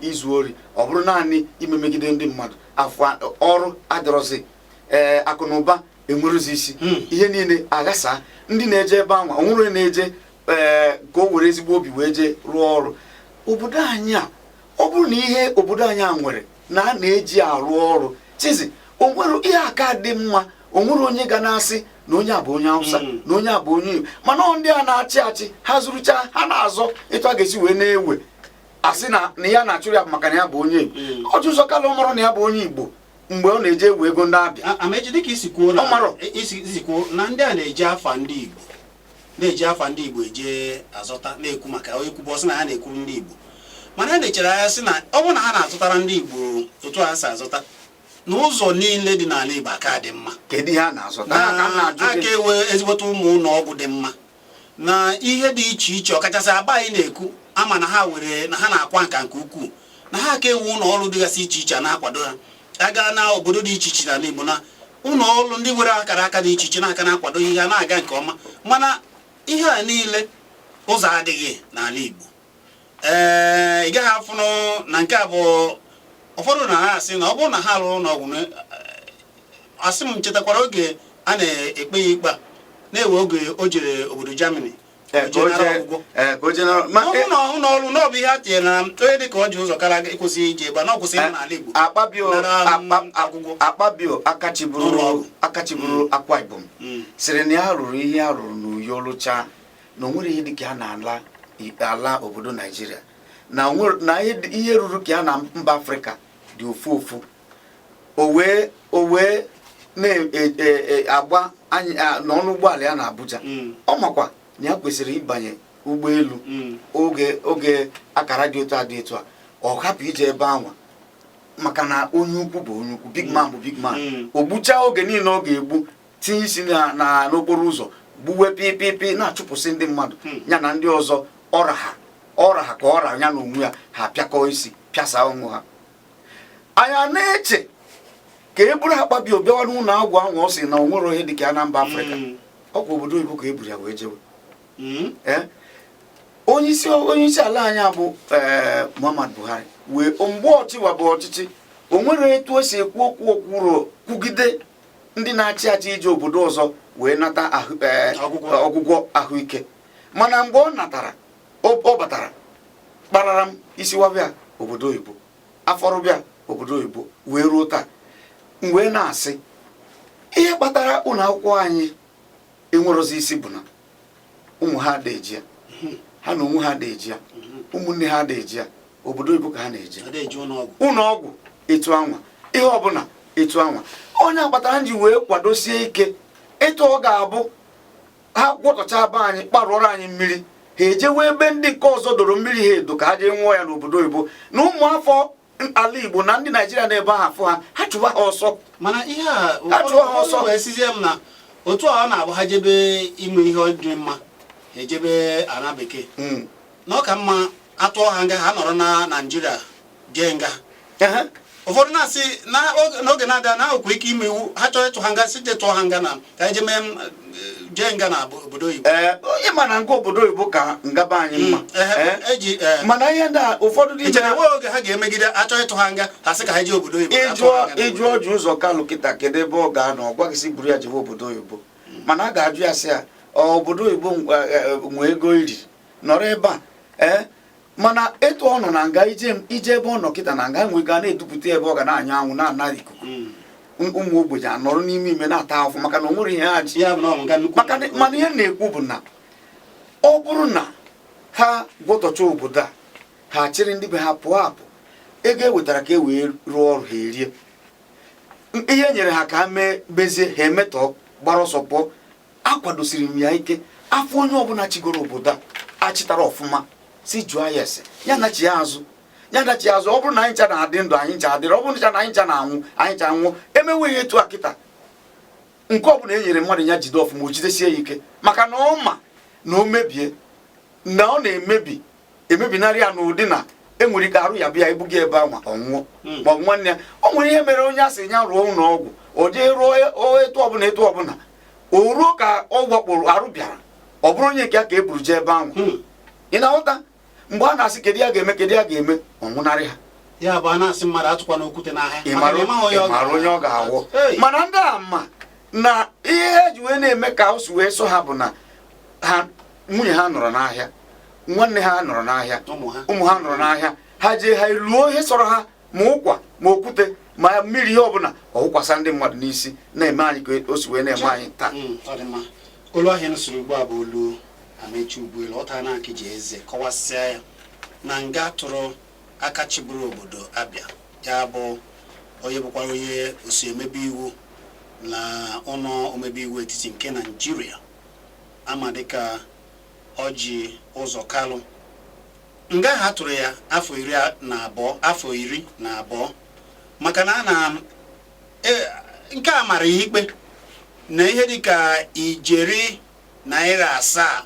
izu ori, ọ bụrụ naanị ime megide ndị mmadụ. Afọ ọrụ adịrọzi, ee, akụ na ụba enwerezi isi. Ihe niile aghasa. Ndị na-eje ebe ahụ, onwere onye na-eje ee ka o were ezigbo obi wee jee rụọ ọrụ. Obodo anyị a, ọ bụrụ na ihe obodo anyị a nwere na a na-eji arụ ọrụ chizi, o nwere ihe aka dị mma. O nwere onye ga na-asị na onye a bụ onye Hausa, na onye a bụ onye Igbo. Mana ọ ndị a na-achị achị, ha zụrụcha, ha na-azọ etu a ga-esi wee na-ewe asị na ya na-achụrụ ya bụ maka na ya bụ onye Igbo. Orji Uzor Kalu marụ na ya bụ onye Igbo mgbe ọ na-eje ewe ego ndị Abịa. Amaechi, dịka isi kwuo na Ọ marọ. isi kwuo na ndị a na-eji afa ndị Igbo, na-eji afa ndị Igbo eje azọta, na-ekwu maka onye kwubu, ọsị na ha na-ekwuru ndị Igbo, mana a na-echere anya sị na ọ bụrụ na ha na-azụtara ndị Igbo otu a si azụta, n'ụzọ niile dị n'ala Igbo aka dị mma. Kedu ihe a na-azọta? Ya ka m na na-ajụ aka gị. Ewe ezigbote ụmụ ụlọ ọgwụ dị mma na ihe dị iche iche, ọkachasị Aba anyị na-ekwu ama na ha were na ha na-akwa nka nke ukwuu, na ha aka ewu ụlọ ọrụ dịgasị iche iche a na-akwado ha aga na obodo dị iche iche n'ala Igbo, na ụlọ ọrụ ndị nwere akara aka dị iche iche na-aka na-akwado ihe ha na-aga nke ọma. Mana ihe a niile, ụzọ adịghị n'ala Igbo. Ee, ị gaghị afụnụ na nke a bụ ụfọdụ na ha asị na ọ bụrụ na ha rụrụ ụlọ ọgwụ asị m chetakwara oge a na-ekpe ya ikpe a na-ewe oge o jere obodo Germany. Ka o o jee nara ọgwụgwọ. Ee, ka o jee nara ma ọ bụrụ na ọhụ n'ọrụ na ọ bụ ihe a tinyere na onye dị ka Orji Uzor Kalu ekwesịghị ije ebe a, na ọ kwụsịrị n'ala Igbo Akpabio nara ọgwụgwọ Akpabio akachiburu n'ụlọ ọgwụ. Akachiburu Akwa Ibom sịrị na ya rụrụ ihe a rụrụ n'Uyo, rụchaa, na o nwere ihe dịka ya na-ala ala obodo Naijiria, na na ihe ruru ka ya na mba Afrịka dị ofu ofu. O wee na-agba anyị n'ọnụ ụgbọala ya na Abuja. Ọ makwa na ya kwesịrị ịbanye ụgbọelu oge akara dị otu a dị etu a, ọ hapụ ije ebe anwa, maka na onye ukwu bụ onye ukwu, big man bụ big man. O gbuchaa oge niile ọ ga-egbu, tinye isi na n'okporo ụzọ, gbuwe pipipi, na-achụpụsị ndị mmadụ. Ya na ndị ọzọ ọra ha, ọra ha ka ọra ya na onwe ya, ha pịakọ isi, pịasa onwe ha. Anyị na-eche ka e buru Akpabio bịawa n'ụlọ agwụ ahụ, ọ sị na o nwere ihe dịka ya na mba Afrịka. Ọkwa obodo oyibo ka e buru ya wee jewe. Ee, onye isi ala anyị bụ Muhammad Buhari wee mgbe ọchịwa bụ ọchịchị, o nwere etu o si ekwu okwu okwuro kwugide ndị na-achị achị ije obodo ọzọ wee nata ọgwụgwọ. Ọgwụgwọ ahụike. Mana mgbe ọ natara, ọ batara kparara m isi wabịa obodo oyibo, afọrọbịa obodo oyibo wee ruo taa. M wee na-asị, ihe kpatara ụlọ akwụkwọ anyị enwerozi isi bụ na ụmụ ha ada eji ya, ha na onwe ha ada eji ya, ụmụnne ha ada eji ya, obodo oyibo ka ha na-eje. Ada eji ụlọ ọgwụ. Ụlọ ọgwụ etu anwa, ihe ọbụla etu anwa. Onye akpatara m ji wee kwadosie ike etu ọ ga-abụ ha gwọtọcha be anyị, kparụọrọ anyị mmiri, ha ejewe ebe ndị nke ọzọ doro mmiri ha edo, ka ha jee nwụọ ya n'obodo oyibo, na ụmụafọ ala Igbo na ndị Naijiria na-ebe ahụ afụ ha, ha chụwa ha ọsọ. Mana ihe a Ha chụọ ha ọsọ. ụfọdụ wee sizie m na otu a ọ na-abụ ha jebe ime ihe dị mma, ha ejebe ana bekee, na ọ ka mma atụọ ha nga, ha nọrọ na Naijiria jee nga. Ụfọdụ na-asị na n'oge na-abịa na akwụkwọ ike ime iwu, ha chọrọ ịtụ ha nga, si jee tụọ ha nga na ka eje mee jee nga na obodo oyibo. Ee, onye ma na nga obodo oyibo ka ngaba anyị mma. Ee, eji ee, mana ihe ndị a ụfọdụ dị ichere enweghị oge ha ga-emegide achọ ịtụ ha nga, ha sị ka ha jee obodo oyibo, ka a tụọ ịjụọ ha nga n'obodo ịjụọ Orji Uzor Kalu kịta kedu ebe ọ ga-anọ, ọ gwaghị sị buru ya jewe obodo oyibo. Mana a ga-ajụ ya sị ya, ọ obodo oyibo nwee ego iri nọrọ ebe a? Ee, mana etu ọ nọ na nga, ije ije ebe ọ nọ kịta na nga, nwe ga na-edupụta ebe ọ ga na-anyụ anwụ, na-ana ikuku. Ụmụ ogbenye anọrọ n'ime ime na-ata ahụhụ maka na o nwere ihe ha ji. Ya bụ na ọ bụ nga nnukwu. Maka mana ihe m na-ekwu bụ na ọ bụrụ na ha gwọtọcha obodo a, ha chịrị ndị be ha pụọ apụ, ego e wetara ka e wee rụọ ọrụ, ha erie ihe e nyere ha ka ha mee mezie, ha emetọọ, gbara ọsọ pụọ. Akwadosiri m ya ike, afọ onye ọbụla chigoro obodo a achịtara ọfụma, si jụọ ya ese ya nachi ya azụ, ya nachi ya azụ. Ọ bụrụ na anyị ncha na-adị ndụ, anyị ncha adịrị. Ọ bụrụ na anyị ncha na-anwụ, anyị ncha anwụ. Emewe ihe etu a kịta, nke ọbụla e nyere mmadụ ya jide ọfụma, o jidesie ya ike, maka na ọ ma na o mebie na ọ na-emebi emebinarị ya n'ụdị na Enwere ike arụ ya bịa ebuga ebe ahụ, ọ nwụọ, ma ọ bụ nwanne ya. O nwere ihe mere onye a sị ya rụọ ụlọ ọgwụ, o jee rụọ etu ọbụla, etu ọbụla o ruo ka ọ wakporo arụ bịara, ọ bụrụ onye nke ya ka e buru jee ebe ahụ. Ị na-aghọta? Mgbe a na-asị kedu ya ga-eme, kedu ya ga-eme, ọ nwụnarị ha. Ya bụ, a na-asị mmadụ atụkwana okwute n'ahịa Ị maka mara na ị maghị onye ọ ị mara onye ọ ga-awụ. Hey! Mana ndị a ma na ihe eji wee na-eme ka o si wee so ha bụ na ha nwunye ha nọrọ n'ahịa, nwanne ha nọrọ n'ahịa, ụmụ ha. Ụmụ ha nọrọ n'ahịa. Ha jee, ha eluo ihe sọrọ ha, ma ụkwa, ma okwute, ma mmiri, ihe ọbụla ọ wụkwasa ndị mmadụ n'isi, na-eme anyị ka o si wee na-eme anyị taa. Ọ dị mma. Olu ahịa nụsoro ugbu a bụ olu Amechi Ugbuelu. Ọ tara na ji eze kọwasịa ya na nga tụrụ aka chịburu obodo Abịa, ya bụ onye bụkwara onye osi emebe iwu na ụlọ omebe iwu etiti nke Naijiria ama dịka Ọjị Ụzọ Kalụ. Nga ha tụrụ ya afọ 12, afọ 12, maka na a na nke a mara ya ikpe na ihe dịka ijeri naira 7,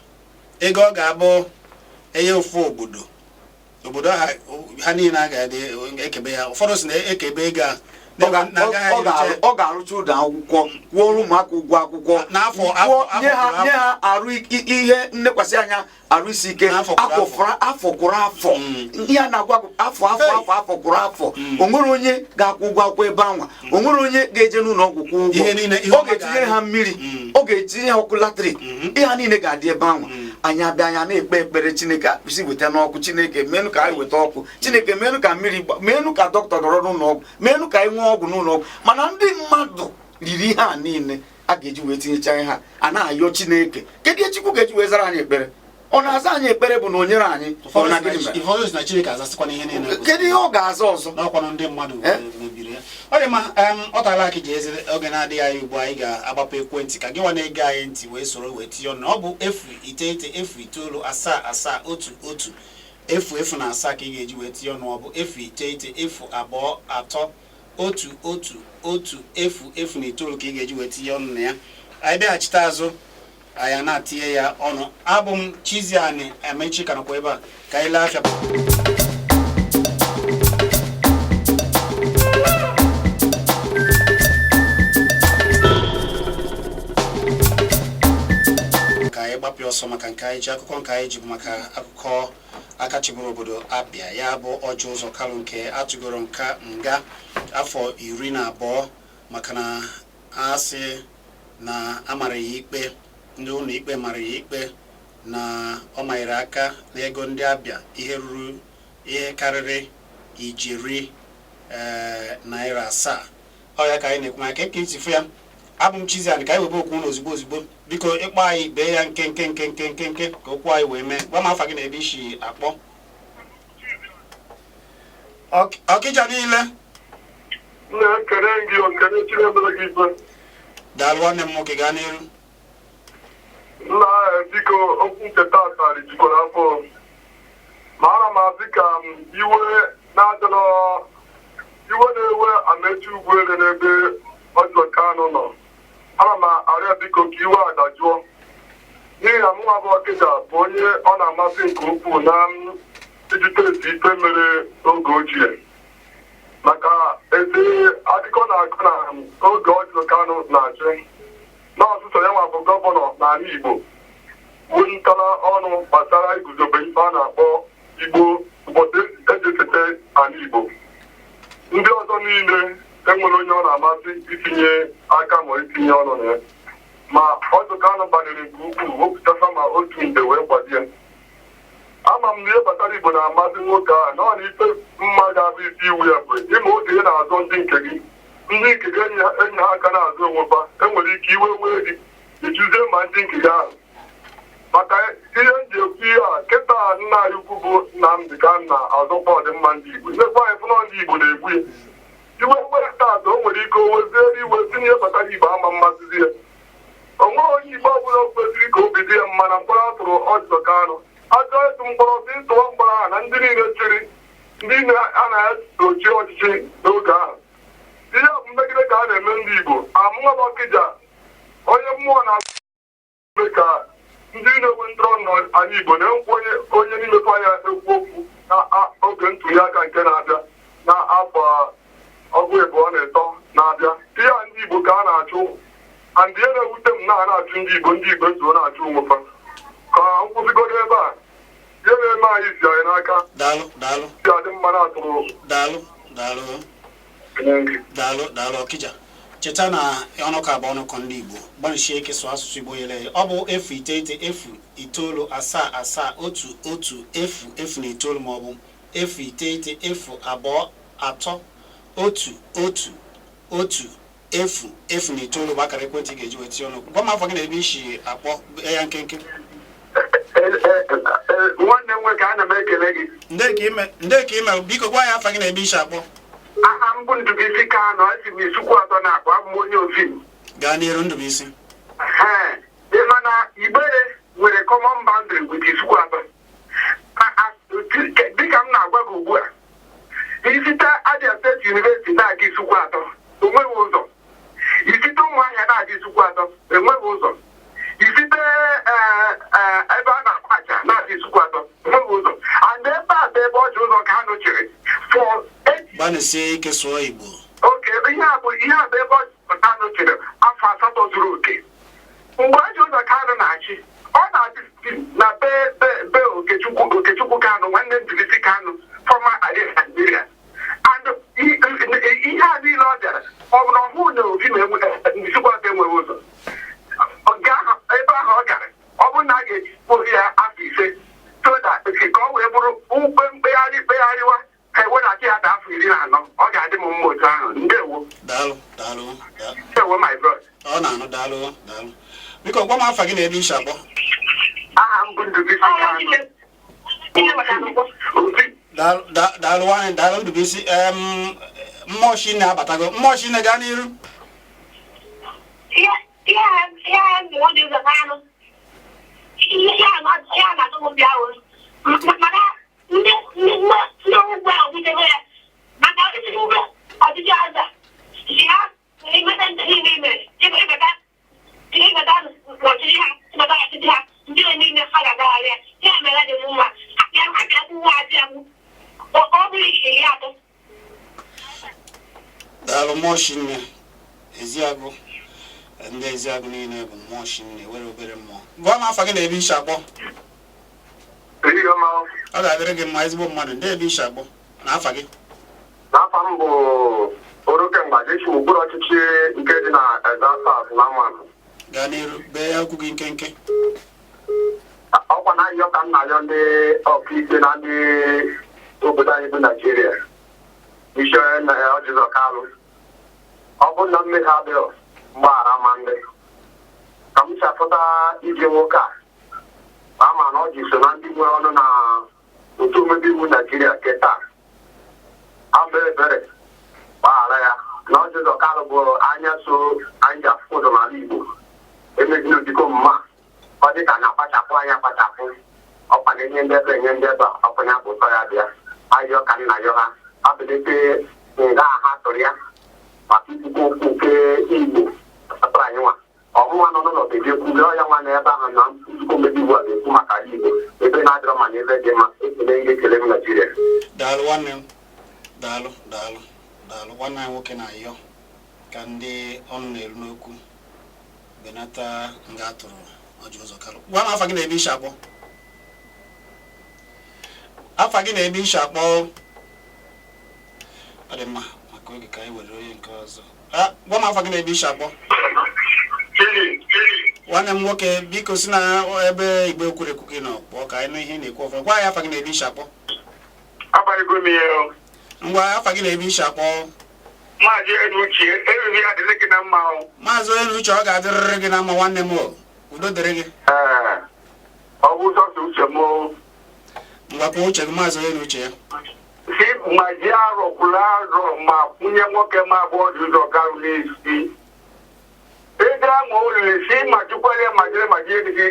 ego ọ ga-abụ enye ofu obodo, obodo ha ha niile a ga-adị ekebe ya. Ụfọdụ si na ekebe ego a na agaghị ericha. Ọ ga-arụcha ụlọ akwụkwọ, kwụọrọ ụmụaka ụgwọ akwụkwọ, N'afọ nye ha afọ kwụrụ. Nye ha arụ ihe nnekwasị anya, arụ isi ike. N'afọ kwụrụ. Afọ kwụrụ afọ kwụrụ afọ. Ihe a na-agwa bụ afọ, afọ, Hey! afọ, afọ kwụrụ afọ. O nwere onye ga-akwụ ụgwọ akwụkwọ ebe anwa, o nwere onye ga-eje n'ụlọ ọgwụ kwụọ ụgwọ. Ihe niile, ihe Ọ ọma ga-etinyere ga-adị. ha mmiri, ọ ga-etinye ha ọkụ latrik. Ihe ha niile ga-adị ebe anwa. Anyị abịa, anya na-ekpe ekpere, Chineke si weta n'ọkụ, Chineke menụ ka anyị weta ọkụ, Chineke menụ ka mmiri menụ ka dọkịta nọrọ n'ụlọ ọgwụ, menụ ka anyị nwee ọgwụ n'ụlọ ọgwụ. Mana ndị mmadụ riri ihe a niile a ga-eji wee tinyecha ihe a. A na-ayọ Chineke, kedu ihe Chukwu ga-eji wee zara anyị ekpere? Ọ na-aza anyị ekpere bụ na o nyere anyị ọ na gịnị mere? Ụfọdụ si na Chineke azasịkwana ihe niile. Kedu ihe ọ ga-aza ọzọ? N'ọkwanụ ndị mmadụ Eh? mebiri ya. Ọ dị mma. Ọ tala akị ji eze. Oge na-adịghị anya ugbu anyị ga-agbapụ ekwentị ka gị nwa na-ege anyị ntị wee soro wee tinye ọnụ. Ọ bụ 09 09 7 7 1 1 0 0 na 7 ka ị ga-eji wee tinye ọnụ. Ọ bụ 09 0 2 3 1 1 1 0 0 na 9 ka ị ga-eji wee tinye ọnụ na ya. Anyị bịaghachite azụ, anyị na-atinye ya ọnụ. Abụ m Chiziani Amechi, ka nọkwa ebe a ka anyị lee afịa. Ka anyị gbapụ ọsọ maka nke anyị ji akụkọ. Nke anyị ji bụ maka akụkọ aka chịburu obodo Abịa, ya bụ Ọjị Ụzọ Kalụ, nke atụgoro nka nga afọ 12 maka na a sị na amara ya ikpe, ndị ụlọ ikpe mara ya ikpe na ọ manyere aka n'ego ndị Abịa ihe ruru ihe karịrị ijeri naira 7. Ọ ya ka anyị na-ekwu maka ka isi fụ ya. Abụ m Chiziani. Ka anyị webe okwu ụlọ ozugbo ozugbo. Biko, ịkpọ anyị, bee ya nke nke nke nke nke nke ka okwu anyị wee mee. Gwa m afa gị na ebe isi akpọ. Ọkịja niile. Na-ekele gị, okele Chinemere gị ife. Daalụ, nwanne m nwoke, gaa n'iru. Nna, biko, okwu nke tata rijukwara afọ, ma ana m asị ka m iwe na-adịrọ iwe na-ewe Amechi Ugwuele n'ebe Ọjọ Kanụ nọ. Ana m arịọ, biko, ka iwe a dajụọ, n'ihi na mụnwa bụ Ọkịja bụ onye ọ na-amasị nke ukwuu na m ijite esi ife mere oge ochie, maka ezi akụkọ na-akọ na oge Ọjọ Kanụ na-achị na ọsụsọ ya nwa bụ gọvanọ n'ala Igbo wulitara ọnụ gbasara iguzobe ife a na-akpọ Igbo, ụbọchị eji echeta ala Igbo. Ndị ọzọ niile enwere onye ọ na-amasị itinye aka ma itinye ọnụ na ya, ma Ọjọ Kanụ gbalịrị nke ukwuu wepụtata ma otu nde wee kwado ya. Ama m na ihe gbasara Igbo na-amasị nwoke a, na ọ na ife mma ga-abụ isi iwu ya bụ ịma oge ị na-azọ ndị nke gị, ndị nke gị enyi ha aka na-azụ onwe fa. Enwere ike iwe wee gị, ijuzie ma ndị nke gị ahụ, maka ihe m ji ekwu ihe a kịta. Nna anyị ukwu bụ Nnamdị Kanụ na-azọkwa ọdịmma ndị Igbo. Ilekwa anyị fụnọ ndị Igbo na-egbu ya iwe wee taata, o nwere ike o weziere iwe si n'ihe gbasara Igbo ama mmasịzi ya. O nweghị onye Igbo ọbụla kwesịrị ka obi dị ya mma na mkpọrọ atụrụ Ọjọ Kanụ. Ajọ ịtụ mkpọrọ sị tụọ mkpọrọ ahụ na ndị niile chịrị, ndị a na-edochi ọchịchị n'oge ahụ. Ihe a bụ mmegide ka a na-eme ndị Igbo. Amụma Ọkịja, onye mmụọ na-eme ka Ndị na-enwe ndọrọ n'ala Igbo na-ekwu onye onye n'imekwa ya ekwu okwu na oge ntuli aka nke na-abịa na afọ 23 na-abịa. Ihe a ndị Igbo ka a na-achụ, and ihe na-ewute m na a na-achụ ndị Igbo, ndị Igbo eso na-achụ onwe fa. Ka m kwụsịgodo ebe a. Ihe na-eme anyị si anyị n'aka. Daalụ, daalụ. Si adị mma na-atụrụ. Daalụ, daalụ. Daalụ, daalụ. Ọkịja, cheta na ọnụkọ abụọ ọnụkọ ndị Igbo gbanịsie ike sụọ asụsụ Igbo yere eghe. Ọ bụ 0 9 0 9 7 7 1 1 0 0 9 maọbụ 0 9 0 2 3 1 1 1 0 0 9 bụ akara ekwentị ị ga-eji wee tinye ọnụ. Gwa m afa gị na ebe i si akpọ ya nkenke. Nwanne m nwoke, ana m ekele gị. Nde ka ime, biko gwa ya afa gị na ebe i si akpọ. Aha m bụ Ndụbụisi Kanụ, esi m Isuikwuato na-akpọ, abụ m onye Ovim. Gaa n'iru, Ndụbụisi. Ee, ị ma na Igbere nwere common boundary with Isuikwuato. Dịka m na-agwa gị ugbu a, isite Abia State University na-aga Isuikwuato, onweghị ụzọ. Isite Ụmụahịa na-aga Isuikwuato, enweghị ụzọ. Isite ebe a na-akpa aja na-aga Isuikwuato, enweghị ụzọ. And ebe a bụ ebe Orji Uzor Kalu chịrị for 8 Gbanịsie ike sụọ Igbo. Oke ihe a bụ ebe Orji Uzor Kalu chịrị afọ 8 zuru oke. Mgbe Orji Uzor Kalu na-achị, ọ na-achị na be Okechukwu Kanu, nwanne Ndụbụisi Kanu, former IG Nigeria. And ihe a niile ọ bịara, ọ bụ na ọhụụ na ofi na Isuikwuato enweghị ụzọ. Ebe ahụ ọ gara, ọ bụrụ na a ga-eji ya afọ 5 so that ka ọ wee bụrụ ukpe mkpegharị kpegharịwa ka ewedata ya da afọ 14, ọ ga-adị m mma otu ahụ. Ndewo. Daalụ, daalụ. Ndewo, my brother. Ọ na-anụ. Daalụ, daalụ. Biko gwa m afa gị na ebe i si akpọ. Aha m bụ Ndụbụisi Kanu, Obi. Daalụ, daalụ nwaanyị, daalụ Ndụbụisi. Mmụọ shi na-abatago, mmụọ shi na-gaa n'iru. Ihe Orji Uzor Kalu, ihe ya na-atụ m bịa o, mana ndị ugwu ahụ butego ya maka ọchịchị ugwu, ọchịchị ọzọ si ha imeta ndị niile mere ịbata ịbata n'ọchịchị ha, ịbata ọchịchị ha, ndị niile ha ga-agagharị ya. Ya mere dị m mma ya ha ga-akwụ nwa abịa ọ bụrụ 30. Daalụ, mmụọ shinne Eziagụ. Ndị Eziagụ niile bụ mmụọ shinne were obere mmụọ. Gwa m afa gị na ebe i si akpọ. Ehihie ọma. Ọ ga-adịrị gị mma, ezigbo mmadụ. Ndị ebe i si akpọ na afa gị? N'afa m bụ Oroke Mgbaji, esi m okpuru ọchịchị nke dị na Ezza South na Amanụ. Gaa n'iru, bee ya okwu gị nkenke. Ọkwa na ayọ ka m na-ayọ ndị ọkaikpe na ndị obodo anyị bụ Naijiria, isi onye na Orji Uzor Kalu, ọ bụrụ na mmehie adịghị, mgbaghara ma ndị ka m si afụta ije nwoke a ma ama na ọ ji so na ndị nwere ọnụ na otu omebe iwu Naijiria nke taa, ama ebere gbaghara ya na Orji Uzor Kalu bụ anya so anyị ji afụ ụzọ n'ala Igbo. Emezina ụdịka omume a, ọ dị ka na-akpachapụ anya akpachapụ. Ọkwa na-enye ndị ebe, enye ndị ebe a, ọkwa ya bụ ụtọ ya bịa ayọ ka nna yọ ha abilite nga ha tụrụ ya maka ikwukwu okwu nke Igbo gbasara anyị nwa ọmụnwa nọ n'ụlọ ga-eji ekwu ọya nwa na ebe ahụ na nzukọ omebe iwu a ga-ekwu maka ala Igbo, ebe na-adịrọ ma na ebe dị mma. Ekele ihe, ekele m Naijiria. Daalụ nwanne m, daalụ, daalụ, daalụ. Nwanne anyị nwoke na-ayọ ka ndị ọnụ na-eru n'okwu benata nga atụrụ Orji Uzor Kalu. Gwa m afa gị na ebe i si akpọ. Afa gị na ebe i si akpọ. Ọ dị mma, maka oge ka anyị were onye nke ọzọ. Gwa m afa gị na ebe i si akpọ. Nwanne m nwoke, biko si na ebe igbe ekwurekwu gị nọ kpọọ ka anyị nụ ihe ị na-ekwu ọfụma. Gwa anyị afa gị na ebe i si akpọ. Abalịgo m ihe. Ngwa, afa gị na ebe i si akpọ. Maazị Enuche, eriri adịrị gị na mma o. Maazị onye uche, ọ ga-adịrịrị gị na mma nwanne m o. Udo dịrị gị. Ee, ọ bụ sọsọ uche m o. Ngwa, kwuo uche gị, maazị onye uche ya. Si ma ji arọ kwuru arọ ma kwunye nwoke ma abụọ dị ụzọ karụ n'isi ego ahụ olili si ma jukwere ma jere ma jie gị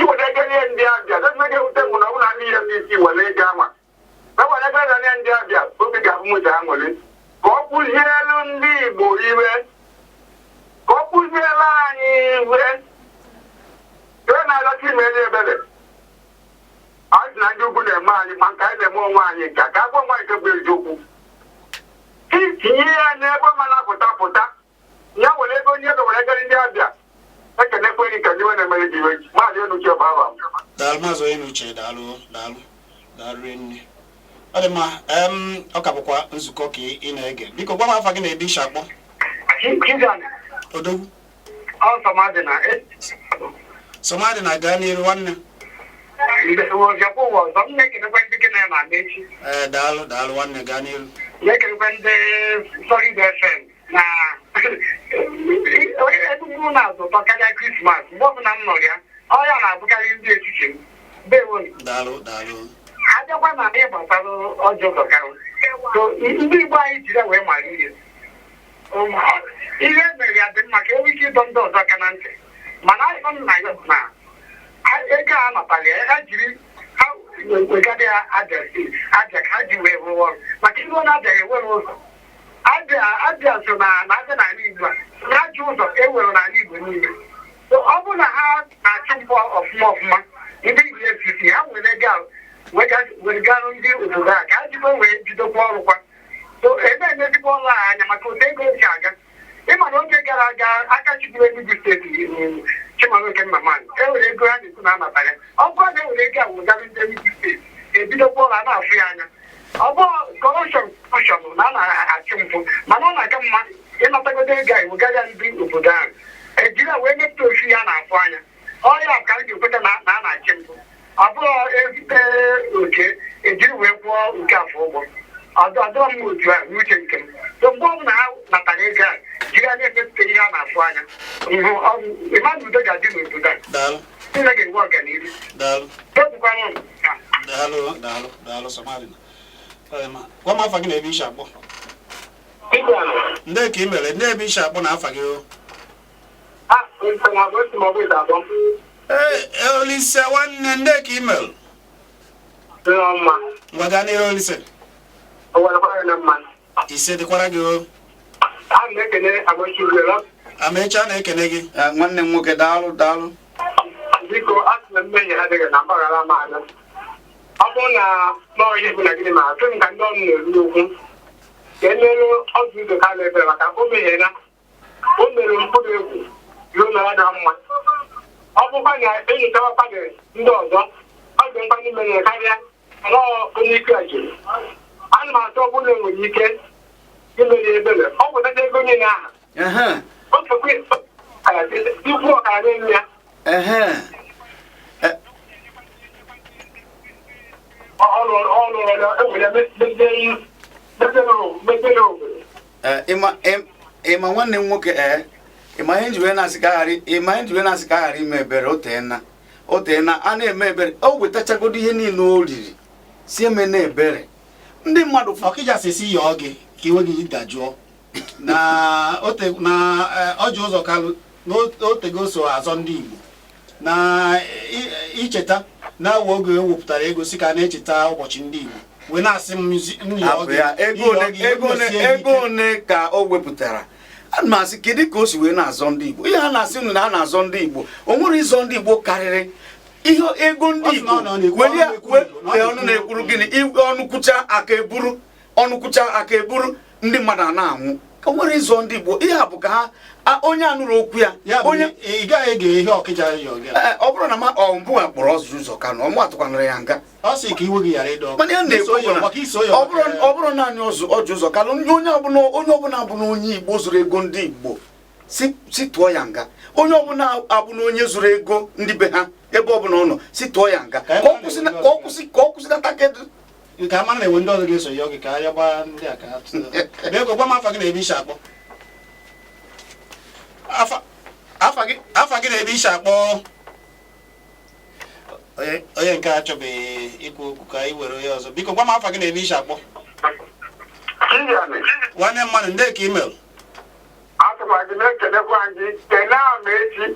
iweta ego nye ndị abịa ego ewute m na ọ bụ na ndị EFCC were ego ama na were ego na nye ndị abịa, obi ga-abụ m uche aṅụrị ka ọ kụzielu ndị Igbo iwe, ka ọ kụzielu anyị iwe. Ihe na-arịọ. Asị mere ebere, anyị sị na ndị ugwu na-eme anyị, ma nke anyị na-eme onwe anyị, nke a ka agwa onwe anyị nke bụ eziokwu. Tinye ya n'ebe ma na-apụta pụta ya, were ego nye ego, were ego ndị abịa ekenekwe gị ka ndị na-emere gị iwe. Maazị Enuche bụ aba m. Daalụ, Maazị Onye Uche, daalụ, daalụ, daalụ rinne. Ọ dị mma. Ọ ka bụkwa nzukọ ka ị na-ege. Biko gwa m afa gị na ebe ishi akpọ. Odogwu. Ọsọmadị na. Sọmadị na-aga n'iru, nwanne. Ọzọkwa ụwa ọzọ, m na-ekenekwa ndị gị na ya na-ama echi. Ee, daalụ, daalụ nwanne, gaa n'iru. Na-ekenekwa ndị Solid FM na emume na-azụ ụtọ karịa Christmas. Mgbe ọbụla m nọrọ ya, ọ ya na-abụkarị ndị echiche m bewonu. Daalụ, daalụ. Abịakwa na ihe gbasara Orji Uzor Kalu, so ndị Igbo anyị jiri wee mara ihe. Ihe mere ya dị mma ka enwe ike ịdọ ndị ọzọ aka na ntị, mana ayọ nna ya bụ na ego a natara ya, ha jiri ha wegara ya Abịa Steeti, Abịa ka ha ji wee rụọ ọrụ, maka ihe ọ na-abịaghị ewere ụzọ Abịa. Abịa so na na-abịa n'ala Igbo a so na ajọ ụzọ ewere n'ala Igbo niile. So ọ bụrụ na ha na-achụ mpụ ọfụma ọfụma, ndị EFCC ha nwere ego a wegarụ ndị obodo a ka ha jikwa wee bidokwa ọrụ kwa. So ebe emezikwa ọrụ a anya maka otu ego si aga. Ịma na oge gara aga, aka chịburu Enugu Steeti, Chimaroke Nnamani, e were ego ha na-ekwu na anata ya. Ọ bụrụ na e were ego a wegarụ ndị Enugu Steeti, ebidokwa ọrụ a na-afụ ya anya. Ọ bụ corruption, corruption na a na-achụ mpụ, mana ọ na-aka mma ịnatagodo ego a ewegara ndị obodo ahụ, ejiri a wee mepụta ofu ya na-afụ anya. Ọrịa ka m ga-ekweta na a na-achị mpụ. Ọ bụrụ ezite oke ejiri wee kwụọ nke afọ ụgwọ, ọdọrọ m otu a n'uche nke m. So mgbe ọbụla ha natara ego a, jiri anya emepụta ihe a na-afụ anya nhụ ịma na udo ga-adị n'obodo a. Daalụ. Nne ga-enwe ọganihu. Daalụ. Dopụkwara ụnụ. Daalụ, daalụ, daalụ, Sọmadị. Ọ dị mma. Gwa m afa gị na ebe ishi akpọ. Ndị ka ị mere, ndị ebe ishi akpọ na afa gị o? Ee, Olise nwanne, ndị ka ị mere? Ngwa, gaa n'ihu, Olise. Ise dịkwara gị o. Amecha na-ekene gị. Eh, nwanne m nwoke, daalụ, daalụ. Biko, a sị na mmehie adịghị na mgbaghara m anya. Ọ bụrụ na nọọ ihe bụ na gịnị, ma asị m ka ndị ọnụ na-eru okwu ka emerụ ọzọ ụzọ ka na-ebere, maka o mehiela, o mere mkpụrụ egwu ruo na ya mma. Ọ bụkwa na enyochawakwa gị ndị ọzọ, ọ dị mkpa n'ime ya karịa nọọ onye ike a jiri. Ana m atụ, ọ bụrụ na enwere ike imeri ebere, ọ wetacha ego niile ahụ, o kekwe ikwu ọkara n'elu ya. Ọrụ ọrụ ewere mezie mezie obodo. Ee, ịma nwanne m nwoke, ee, ịma ihe nji wee na-asị ka ghara, ịma ihe nji wee na-asị ka a ghara ime ebere. O teena, o teena a na-eme ebere. O wetachagodo ihe niile o riri, si eme na ebere ndị mmadụ Ọkịja si si yọọ gị ka iwe gị dajụọ na ote na Orji Uzor Kalu na otego so azọ ndị Igbo na icheta na awa oge ewepụtara ego si ka a na-echeta ụbọchị ndị Igbo, wee na-asị m m yọọ Hapụ gị ya. Ego ịyọọ one gị, ego one mesie gị ego ike. one ka o wepụtara? Ana m asị, kedu ka o si wee na-azọ ndị Igbo? Ihe a na-asị unu na a na-azọ ndị Igbo, o nwere ịzọ ndị Igbo karịrị ihe ego ndị Ọ sị na Igbo? ọ na-ekwu, Were ya ọnụ na-ekwuru Igbo, na ọ ọnụ na-ekwuru gịnị? Igwe ọnụ kwucha aka eburu, ọnụ kwucha aka eburu, ndị mmadụ a na-anwụ. Ka o nwere ịzọ ndị Igbo? Ihe a bụ ka ha onye anụrụ okwu ya. Ya bụ onye ị gaghị ege ihe Ọkịja yọọ gị. Ee, ọ bụrụ na ma ọ mbụ a kpọrọ Orji Uzor Kalu, ọmụ atụkwanara ya nga. Ọ sị ka iwe gị ghara ịdọ ọkụ. Mana ya na-ekwu bụ na maka iso ya ọ bụrụ naanị ọzụ Orji Uzor Kalu, onye ọbụla, onye ọbụla bụ na onye Igbo zụrụ ego ndị Igbo, si tụọ ya nga. Onye ọbụla abụ na onye zụrụ ego ndị be ha, ebe ọbụla ọ nọ, si tụọ ya nga. Ka ka ọ kwụsị ka ọ kwụsị ka ọ kwụsịnata. Kedu? Ka a mara na enwe ndị ọzọ ga-eso yọọ gị ka a yọgba ndị a ka ha tụọ. Biko gwa m afa gị na ebe isi akpọ. Afa gị na ebe isi akpọ. Onye nke a achọbeghị ikwu okwu, ka anyị were onye ọzọ. Biko gwa m afa gị na ebe isi akpọ. Kilian, Nwanne mmadụ, ndị ka email. Asịkwa gị na-ekelekwa gị, kelee Amaechi.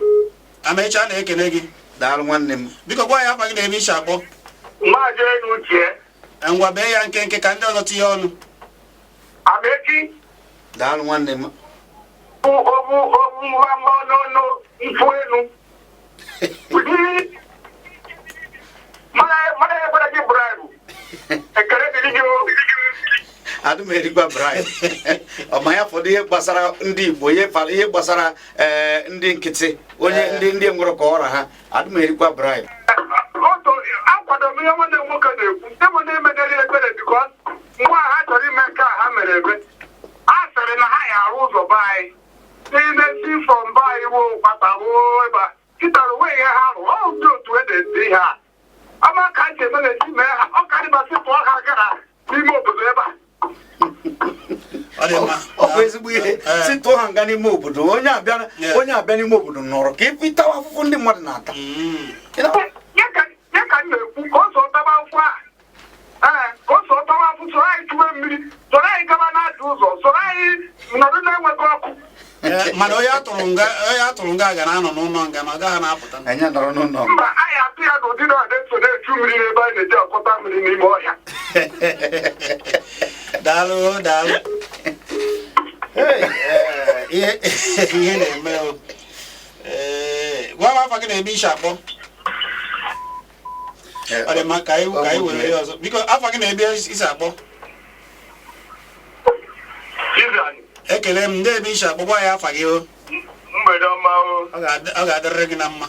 Amechi a na-ekene gị. Daalụ, nwanne m. Biko gwa ya afa gị na ebe isi akpọ. Maazị Enu Uchie. Ngwa, bee ya nkenke ka ndị ọzọ tinye ọnụ. Amaechi. Daalụ, nwanne m. Bụ obu obu mgbamba n'ọnụ mfu elu ụdị. Adị m erikwa bribe. Ọ ma ya fọdụ ihe gbasara ndị Igbo, ihe gbasara ndị nkịtị, onye ndị nwere ka ọra ha, adị m erikwa bribe. Otu akwado m ihe nwanne m nwoke na-ekwu, ndị bụ na-emedere ebere, because mgbe a ha chọrọ ime nke a ha mere ebe a sịrị na ha ya arụ ụzọ be anyị n'ime si from be anyị ruo kpata ruo ebe a kịtara onwe ihe ha rụ. Ọ dị otu ede ede ihe a ama ka a ji eme na-esi mee ha, ọ karịbasị pụọ ha gara n'ime obodo ebe a. Ọ dị mma. Ọ bụ ezigbo ihe. Si tụọ ha nga n'ime obodo, onye abịa onye abịa n'ime obodo nọrọ ka ịtawa afụfụ ndị mmadụ na-ata. Ị na- Ya ka m na-ekwu, ka o so taba afụ a, ee, ka o so taba afụ, soro anyị tụwe mmiri, soro anyị gaba n'ajọ ụzọ, soro anyị nọdụ na-enweghị ọkụ. Ee, mana onye atụrụ nga ga na-anọ n'ụlọ nga na ọ gaghị na-apụta. Anyị nọrọ n'ụlọ. Mba, anyị atụ ya n'ụdị na ọ na-eso na-echu mmiri n'ebe anyị na-eji akwọta mmiri n'ime ọhịa. Daalụ, daalụ. Hey, ihe na-eme o. Ee, gwa m afa gị na ebe isi akpọ. Ọ dị mma, ka anyị were ya ọzọ. Biko, afa gị na ebe isi akpọ. Ekele m. Ndị ebe isi akpọ, gwa ya afa gị o. Mgbede ọma o. Ọ ga-adịrịrị gị na mma.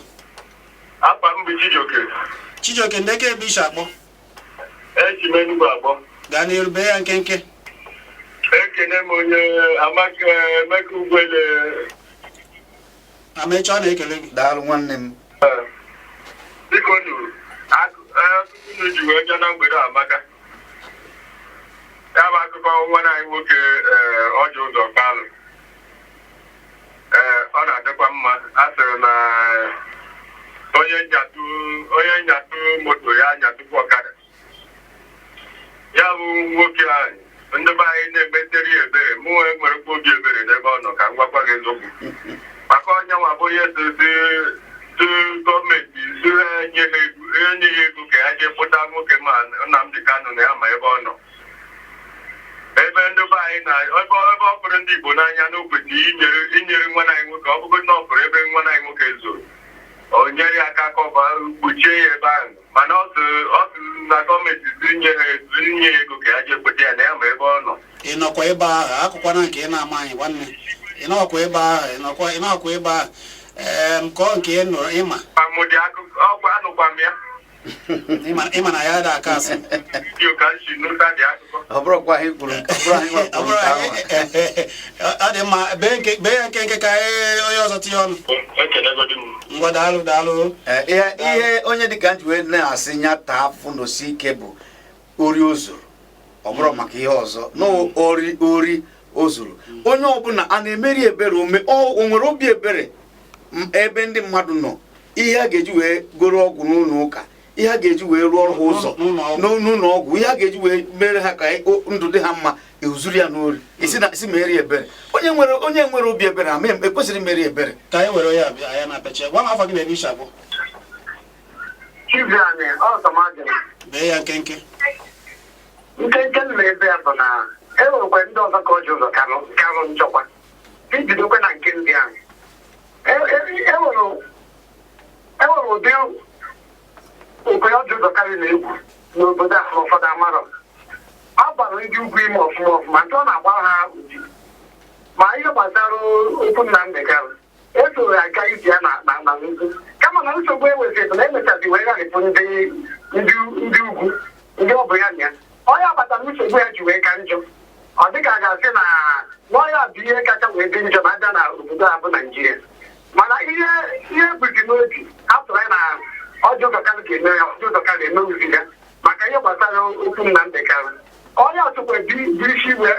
Afa m bụ Chijioke. Chijioke, ndeke ebe isi akpọ? Eji m Enugwu akpọ. Gaa n'iru, bee ya nkenke. Ekene m onye Amaka Emeka Ugwele. Amechi, ọ na-ekele gị. Daalụ, nwanne m. Biko nụ, akụkọ unu ji wee bịa na mgbede a amaka. Ya bụ akụkọ nwanne anyị nwoke Orji Uzor Kalu, ee, ọ na-adịkwa mma. A sịrị na onye nyatụ moto ya nyatụkwa ọkada. Ya bụ nwoke anyị, ndị be anyị na-emetere ya ebere. Mụ enwerekwa obi ebere n'ebe ọ nọ, ka m gwakwa gị eziokwu, maka onye nwa bụ onye si si gọọmenti si ha nye ha ego, enye ya ego ka ya jee kpụta nwoke ma Nnamdi Kanu na ya ma ebe ọ nọ, ebe ndị be anyị na ebe ọ fụrụ ndị Igbo n'anya na o kwesịrị inyere nwa anyị nwoke. Ọ bụgodị na ọ fụrụ ebe nwa anyị nwoke zoro, o nyere ya aka cover, kpuchie ya ebe ahụ, mana ọ sị na gọọmenti si nye ha nye ya ego ka ya jee kpụta ya na ya ma ebe ọ nọ. Ị nọkwa ebe ahụ akụkwana nke ị na-ama anyị, nwanne. Ị nọkwa ebe ahụ, ị nọkwa ebe ahụ. Ee, kọọ nke ị nụrụ ịma. Mụ dị akụkọ ọkwa, anụkwa m ya. Ịma na ya ada aka asị. Redio ka m si nụta dị akụkọ. Ọ bụrụkwa anyị kwuru, ọ bụrụ anyị nwa Ọ kwuru bụrụ nke ahụ. Ọ dị mma, bee ya nkenke ka onye ọzọ tinye ọnụ. Ekelegodi m. Ngwa, daalụ, daalụ. Ee, ihe onye dịka nji wee na-asị ya taa afụfụ n'osi ike bụ ori o zuru. Ọ bụrụ maka ihe ọzọ na ori o zuru, onye ọbụla a na-emeri ebere ome o nwere obi ebere ebe ndị mmadụ nọ, ihe a ga-eji wee goro ọgwụ n'ụlọ ụka, ihe a ga-eji wee rụọ ọrụ ha ụzọ N'ụlọ ọgwụ. N'ụlọ ọgwụ, ihe a ga-eji wee mere ha ka ndụ dị ha mma, ezuru ya n'ori. Isi na isi meri ebere, onye nwere obi ebere ama ekwesịrị imeri ebere. Ka anyị were onye abịa anyị na-apịachi. Gwa m afa gị na ebe isi abụọ. Chiziani ọzọmadị. Bee ya nkenke. Nkenke m na-ebe ya bụ na e nwekwa ndị ọzọ ka Orji Uzor Kalu nchọkwa ibidokwe na nke ndị ahụ. E nwere ụdị okwe Orji Uzor Kalu na-egwu n'obodo a na ụfọdụ amarọ. A gbara ndị ugwu ime ọfụma ọfụma nke ọ na-agbara ha uji ma ihe gbasara okwu Nnamdị Kanụ esoro ya aga ije ya na nzu, kama na nsogbu eweziri bụ na emechazi wee gharịpụ ndị ugwu, ndị ọ bụ ya na ya onye agbata nsogbu ya ji wee ka njọ. Ọ dịka a ga-asị na n'ọya bụ ihe kacha wee dị njọ na abịa na obodo a bụ Naijiria, mana ihe ebuzi n'obi a tụrụ anyị na Orji Uzor Kalu ga-eme ya, Orji Uzor Kalu emewuzi ya maka ihe gbasara okwu Nnamdị Kanụ. Onye ọtụkwa bụ isi wee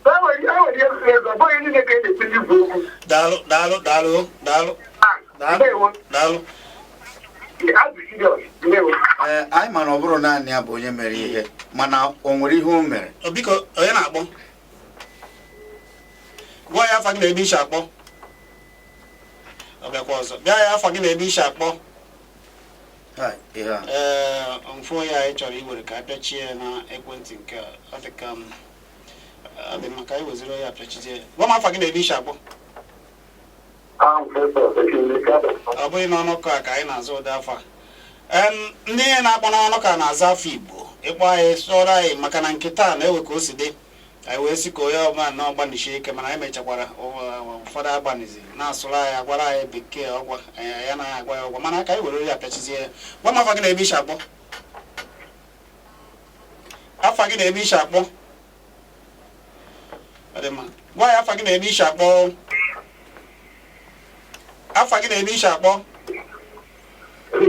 enwere ihe zuru ezu, ọ bụghị niile ka e na-ekwu ndị igwe okwu. Daalụ, daalụ, daalụ, daalụ. Ah, ndewo. Daalụ. Adị serious, ndewo. Ee, anyị ma na ọ bụrụ naanị ya bụ onye mere ihe, mana o nwere ihe o mere. Ọ, biko, onye na-akpọ, gwa ya afa gị na ebe isi akpọ. Ọ bịakwa ọzọ, bịa ya afa gị na ebe isi akpọ. Hai, ihe a. Ee, mfụ ya anyị chọrọ iwere ka apịachie ya na ekwentị nke a. Ọ dị ka m ọ dị mma ka anyị weziri ya apịachizie ya. Gwa m afa gị na ebe isi akpọ. Ọ bụghị n'ọnụ ka ka anyị na-azụ ụdị afọ a. Ndị ihe na-akpọ n'ọnụ ka na-aza afọ Igbo. Ịkpọ anyị, sụọrọ anyị, maka na nke taa na-ewe ka o si dị. Anyị wee sị ka onye ọbụla na ọgbanisie ike, mana anyị mechakwara ụfọdụ agbanizi na-asụrụ anyị, agwara anyị bekee ọgwa anyị anaghị agwa ya ọgwa, mana ka anyị were ya pịachizie ya. Gwa m afa gị na ebe ishi akpọ. Afa gị na ebe ishi akpọ. Ọ dị mma. Gwa ya afa gị na ebe ishi akpọ. Afa gị na ebe ishi akpọ.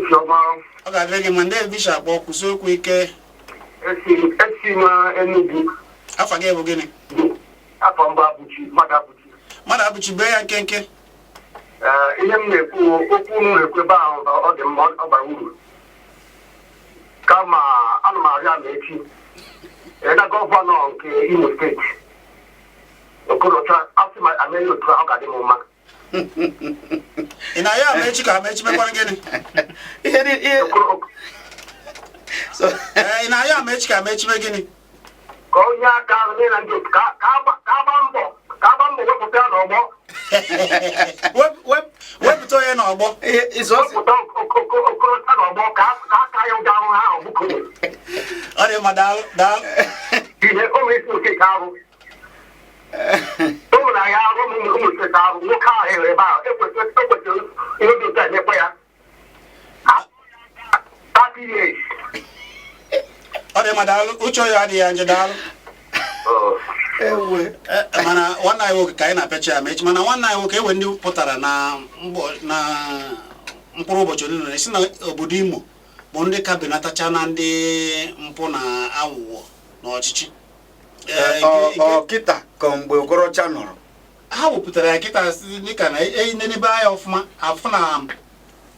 Chiọma. Ọ ga-adịrị gị mma. Ndị ebe ishi akpọ, kwụsị okwu ike. Esi m Enugu. Afa gị bụ gịnị? Afọ mba Abụchi, mmadụ Abụchi. Mmadụ Abụchi, bee ya nkenke. Ee, ihe m na-ekwu, okwu unu na-ekwu ebe ahụ, ọ dị mma, ọ bara uru. Kama ana m arịọ ama echi na gọvanọ nke Imo Steeti, Okorocha, asị m ameri otu a, ọ ga-adị m mma. Ị na-ayọ Amaechi ka Amaechi mekwara gịnị? Ihe ni ihe so Ee, ị na-ayọ Amaechi ka Amaechi mee gịnị? Ka onye aka ahụ n'ihi na ndị otu ka agba mbọ wepụta ya n'ọgbọ. Wepụta onye n'ọgbọ. Ihe ịzọ ọsị. Wepụta Okorocha n'ọgbọ ka aka ya ụjọ ahụ ha ọbụkọ. Ọ dị mma, daalụ, daalụ. Ihe ụmụ isi steeti arụ, ụmụ na ya arụ, ụmụ steeti arụ, nwoke ahụ ịhụrụ ebe ahụ ekwesịrị ihe dị otu a emekwa ya 30 years. Ọ dị mma, daalụ. Uche onye adịghị ya njọ, daalụ. Ewe. Mana nwanne anyị nwoke, ka anyị na-apịachi ya ma echi, mana nwanne anyị nwoke, ewe ndị pụtara na mbọ na mkpụrụ ụbọchị ole na ole si na obodo Imo bụ ndị ka benatacha na ndị mpụ na aghụghọ n'ọchịchị. Ọ kịta ka mgbe Okorocha nọrọ? Ha wepụtara ya kịta si dịka na enenebe anya ọfụma, afụ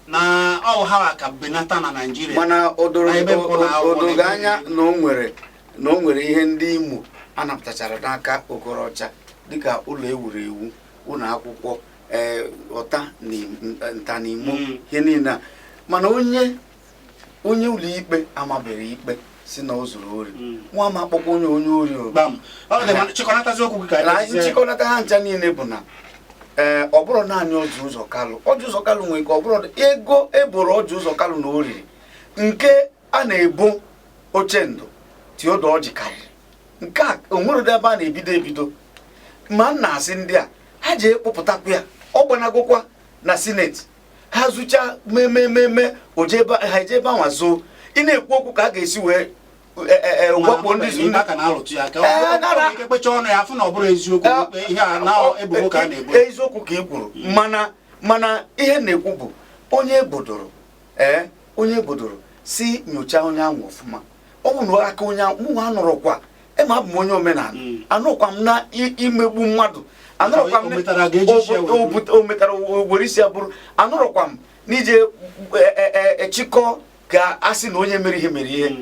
na ọ ha ka benata na Naịjirịa. Mana o doro Na ebe mpụ na aghụghọ o doro na-eme. anya na o nwere ihe ndị Imo anapụtachara n'aka Okorocha, dịka ụlọ ewuru ewu, ụlọ akwụkwọ, ee, ọta na nta na Imo, ihe niile a. Mana onye ụlọ ikpe amabere ikpe si na o zuru ori, nwa ma akpọkwa onye ori o. Gbam, ọ dị mma. Chịkọnatazi okwu gị ka anyị Na pịachizie ya. nchịkọnata ha ncha niile bụ na ee, ọ bụrụ naanị Orji Uzor Kalu, Orji Uzor Kalu nwere ka ọ bụrụ ego eboro Orji Uzor Kalu na o riri, nke a na-ebo Ochendo Theodore Orji karịrị nke a. O nwere ụdị ebe a na-ebido ebido ma m na-asị ndị a ha jee kpụpụtakwa ya. Ọ gbanagokwa na sineti, ha zụcha memememe, ha eje ebe anwa zoo. Ị na-ekwu okwu ka a ga-esi wee wakpo ndị Ndị aka na-alụtụ ya aka. Ee, ọ bụrụ ike kpecha ọnụ ya, afụ na ọ bụrụ eziokwu ihe a na ebubo ka a na-ebo. Eziokwu ka ị kwuru, mana ihe na-ekwu bụ onye ebodoro, ee, onye ebodoro si nyochaa onye ahụ ọfụma. Ọ bụ na aka onye ahụ mụ anụrụkwa ema abụ m onye omenala, anụkwa m na imegbu mmadụ, anụrụkwa m O metara ga-eji isi ya wee bụrụ. O metara were isi ya bụrụ. Anụrụkwa m n'ije chịkọ ka a sị na onye mere ihe mere ihe.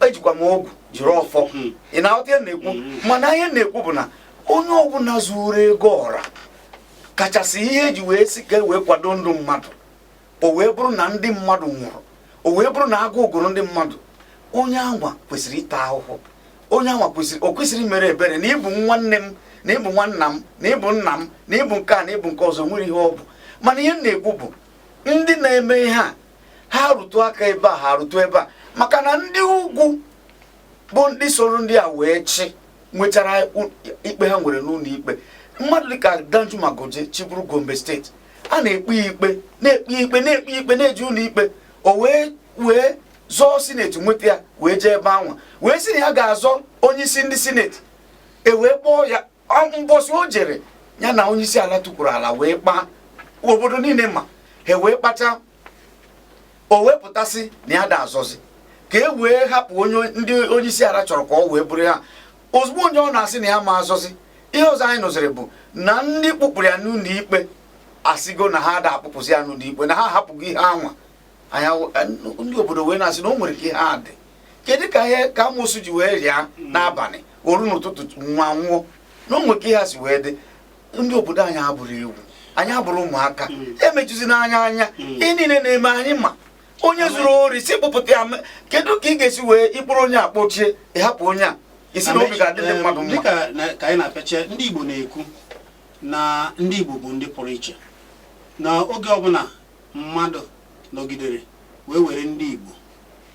Ejikwa m ọgwụ jiri ọfọ. Ị na-aghọta ihe m na-ekwu? Mana ihe m na-ekwu bụ na onye ọbụla zuru ego ọra, kachasị ihe eji wee sị ka e wee kwado ndụ mmadụ, o wee bụrụ na ndị mmadụ nwụrụ, o wee bụrụ na agụụ gụrụ ndị mmadụ, onye anwa kwesịrị ịta ahụhụ. Onye anwa kwesịrị, o kwesịrị imere ebere na ịbụ nwanne m, na ịbụ nwanna m, na ịbụ nna m, na ịbụ nke a, na ịbụ nke ọzọ, nwere ihe ọ bụ. Mana ihe m na-ekwu bụ ndị na-eme ihe a, ha rụtụ aka ebe a, ha rụtụ ebe a, maka na ndị ugwu bụ ndị soro ndị a wee chị nwechara ikpe ha nwere n'ụlọ ikpe. Mmadụ dịka Danjuma Goje chịburu Gombe Steeti, a na-ekpe ya ikpe, na-ekpe ya ikpe, na-ekpe ya ikpe, na-eji ụlọ ikpe. O wee zọọ sineti, nweta ya, wee jee ebe anwa wee sị na ya ga-azọ onye isi ndị sineti. E wee kpọọ ya. Mbọsị o jere, ya na onye isi ala tukwuru ala wee kpaa, obodo niile ma ha wee kpacha. O wee pụtasị na ya da azọzi ka e wee hapụ onye ndị onye isi ala chọrọ ka ọ wee bụrụ ya. Ozugbo onye ọ na-asị na ya ma azọzi, ihe ọzọ anyị nụziri bụ na ndị kpụpụrụ ya n'ụlọ ikpe asịgo na ha da akpụpụzi ya n'ụlọ ikpe, na ha ahapụgo ihe anwa. Anya ndị obodo wee na-asị na o nwere ka ihe a dị. Kedu ka ihe ka amoosu ji wee rịa n'abalị oru n'ụtụtụ nwa nwụọ, na o nwere ka ihe a si wee dị? Ndị obodo anyị abụrụ ewu, anyị abụrụ ụmụaka emejuzi n'anya anya. Ihe niile na-eme anyị, ma onye zuru ori si kpụpụta ya. Kedu ka ị ga-esi wee ịkpụrụ onye a kpọchie, ịhapụ onye a, isi na obi ga-adị ndị mmadụ mma? Dịka ka anyị na-apịacha, ndị Igbo na-ekwu na ndị Igbo bụ ndị pụrụ iche, na oge ọbụla mmadụ nọgidere wee were ndị Igbo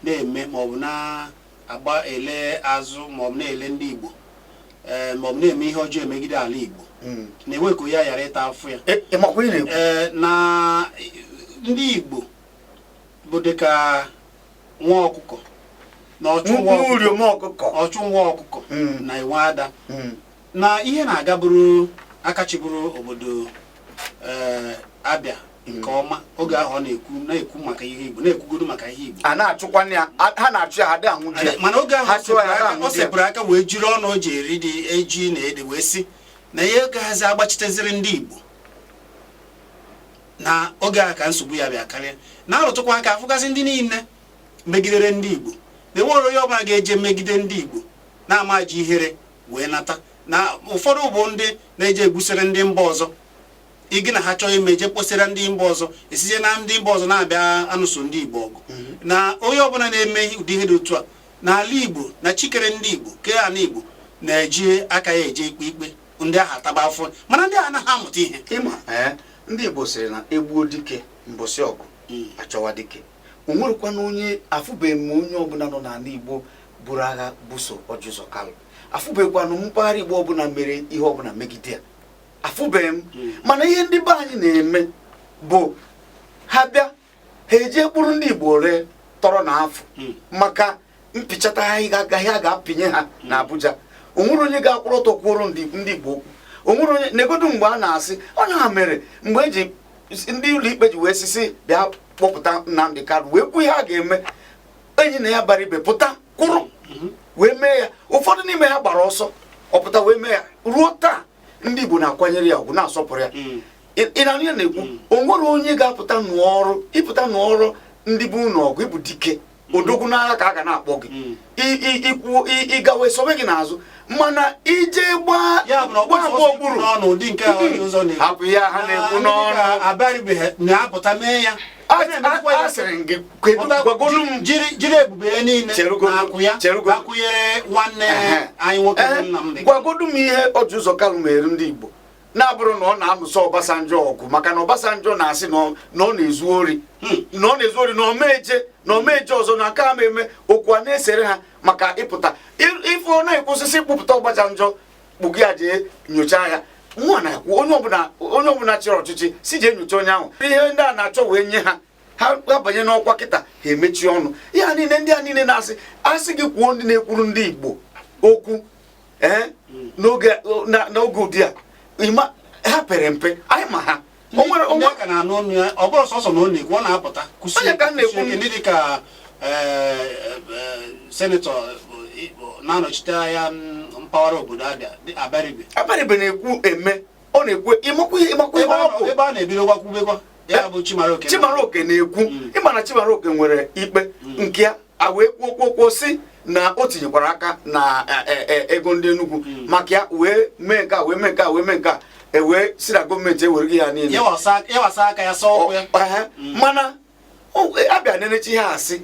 na-eme maọbụ na-agba ele azụ maọbụ na-ele ndị Igbo. Ee, ma ọ bụ na-eme ihe ọjọọ emegide ala Igbo, na-enwe ka ya ghara ịta afụ ya. Ị makwa ị na-ekwu. Ee, na ndị Igbo bụ dịka nwa ọkụkọ na ọchụ nwa ọkụkọ. Uriom ọkụkọ. Ọchụ nwa ọkụkọ na enwe ada na ihe na-agaburu akachiburu obodo, ee, Abịa nke ọma oge ahụ ọ na-ekwu na-ekwu maka ihe Igbo, na-ekwugodo maka ihe Igbo. A na-achụkwana ya, ha na-achụ ya, ha dị anwụ ji ya. Mana oge ahụ Ha o chụọ ya, sepụrụ ha aka, o anwụ ji ya. sepụrụ aka wee jiri ọnụ o ji eri dị eji na ede wee sị na ihe gaghịzi agbachiteziri ndị Igbo, na oge a ka nsogbu ya bịa karịa, na-arụtụkwa aka afụgasị ndị niile megidere ndị Igbo, na enwere onye ọbụla ga-eje megide ndị Igbo na-ama ji ihere wee nata, na ụfọdụ bụ ndị na-eje egbusere ndị mba ọzọ igi na ha chọọ ime je kposara ndị mba ọzọ, esizie na ndị mba ọzọ na-abịa anụso ndị Igbo ọgụ, na onye ọbụla na-eme ụdị ihe dị otu a n'ala Igbo, na chikere ndị Igbo kee ala Igbo na-eji aka ya eje ikpe ikpe ndị ahụ ataba afọ, mana ndị ahụ anaghị amụta ihe. Ịma, ee, ndị Igbo sịrị na egbuo dike mbọsị ọgụ, achọwa dike. O nwerekwana onye afụbeghị m, onye ọbụla nọ n'ala Igbo buru agha buso Orji Uzor Kalu. Afụbeghịkwanụ mpaghara Igbo ọbụla mere ihe ọbụla megide ya, afụbeghị m. Mana ihe ndị be anyị na-eme bụ ha bịa, ha eje kpụrụ ndị Igbo ree tọrọ na afọ maka mpịchata ha agaghị a ga-apịnye ha na Abuja. O nwere onye ga-akwụrụ ọtọ kwuoro ndị ndị Igbo okwu? O nwere onye negodu mgbe a na-asị onye ha mere mgbe eji ndị ụlọ ikpe ji wee sisi bịa kpọpụta Nnamdi Kanu wee kwuo ihe a ga-eme, enyi na ya bara ibe pụta kwụrụ wee mee ya. Ụfọdụ n'ime ha gbara ọsọ ọpụta wee mee ya. Ruo taa, ndị Igbo na-akwanyere ya ugwu, na-asọpụrụ ya. Ị na-anụ ya na-ekwu, o nwere onye ga-apụta nụọ ọrụ, ịpụta nụọ ọrụ ndị bụ unu ọgụ, ịbụ dike odogwu n'agha ka a ga na-akpọ gị. Ikwu ịgawe sobe gị n'azụ, mana ije gbaa Ya bụ na ọ gbaa bụ agba okpuru n'ọnụ ụdị nke a onye ụzọ na-ekwu. Hapụ ya, ha na-ekwu n'ọnụ. Abaribe na-apụta mee ya. A sịrị m gị, kedu gwagolu m. Jiri ebube ya niile Cherugodu, na akụ ya cherugodu. akwụnyere nwanne anyị nwoke bụ Nnamdi. Gwagodu m ihe Orji Uzor Kalu mere ndị Igbo na-abụrụ na ọ na-anụso Obasanjo ọgụ, maka na Obasanjo na-asị na ọ na-ezu ori, na ọ na-ezu ori, na omeje na omeje ọzọ na nke a ma eme okwu a na-esere ha maka ịpụta ife ọ na-ekwusịsị kpụpụta Obasanjo, kpụga ya jee nyochaa ya. Nwa na-ekwu onye ọbụla chịrị ọchịchị si jee nyocha onye ahụ. Ihe ndị a na-achọ wee nye ha, ha abanye n'ọkwa kịta, ha emechi ọnụ. Ihe a niile, ndị a niile na-asị asị gị kwuo, ndị na-ekwuru ndị Igbo okwu, ee, n'oge n'oge ụdị a, ịma ha pere mpe, anyị ma ha o nwere Ndị onwe aka na-anụ ọnụ ya, ọ bụrụ sọsọ na ọ na-ekwu, ọ na-apụta kwụsie Onye ka m na-ekwu? kwụsie ike. Ndị dịka senator na-anọchite anya mpaghara obodo Abịa Abaribe. Abaribe na-ekwu eme, ọ na-ekwu. Ịmakwa ihe ebe ọ bụ ebe a na-ebido gwakwubekwa ya bụ Chimaroke. Chimaroke na-ekwu. Ịma na Chimaroke nwere ikpe nke ya a wee kwuo kwuo kwuo si na o tinyekwara aka na ego ndị Enugu maka ya wee mee nke a, wee mee nke a, wee mee nke a, e wee si na gọọmenti ewereghị ya niile. Ya wasa aka ya saa ụkwụ ya. Ehe. Mana abịa nenechi ihe asị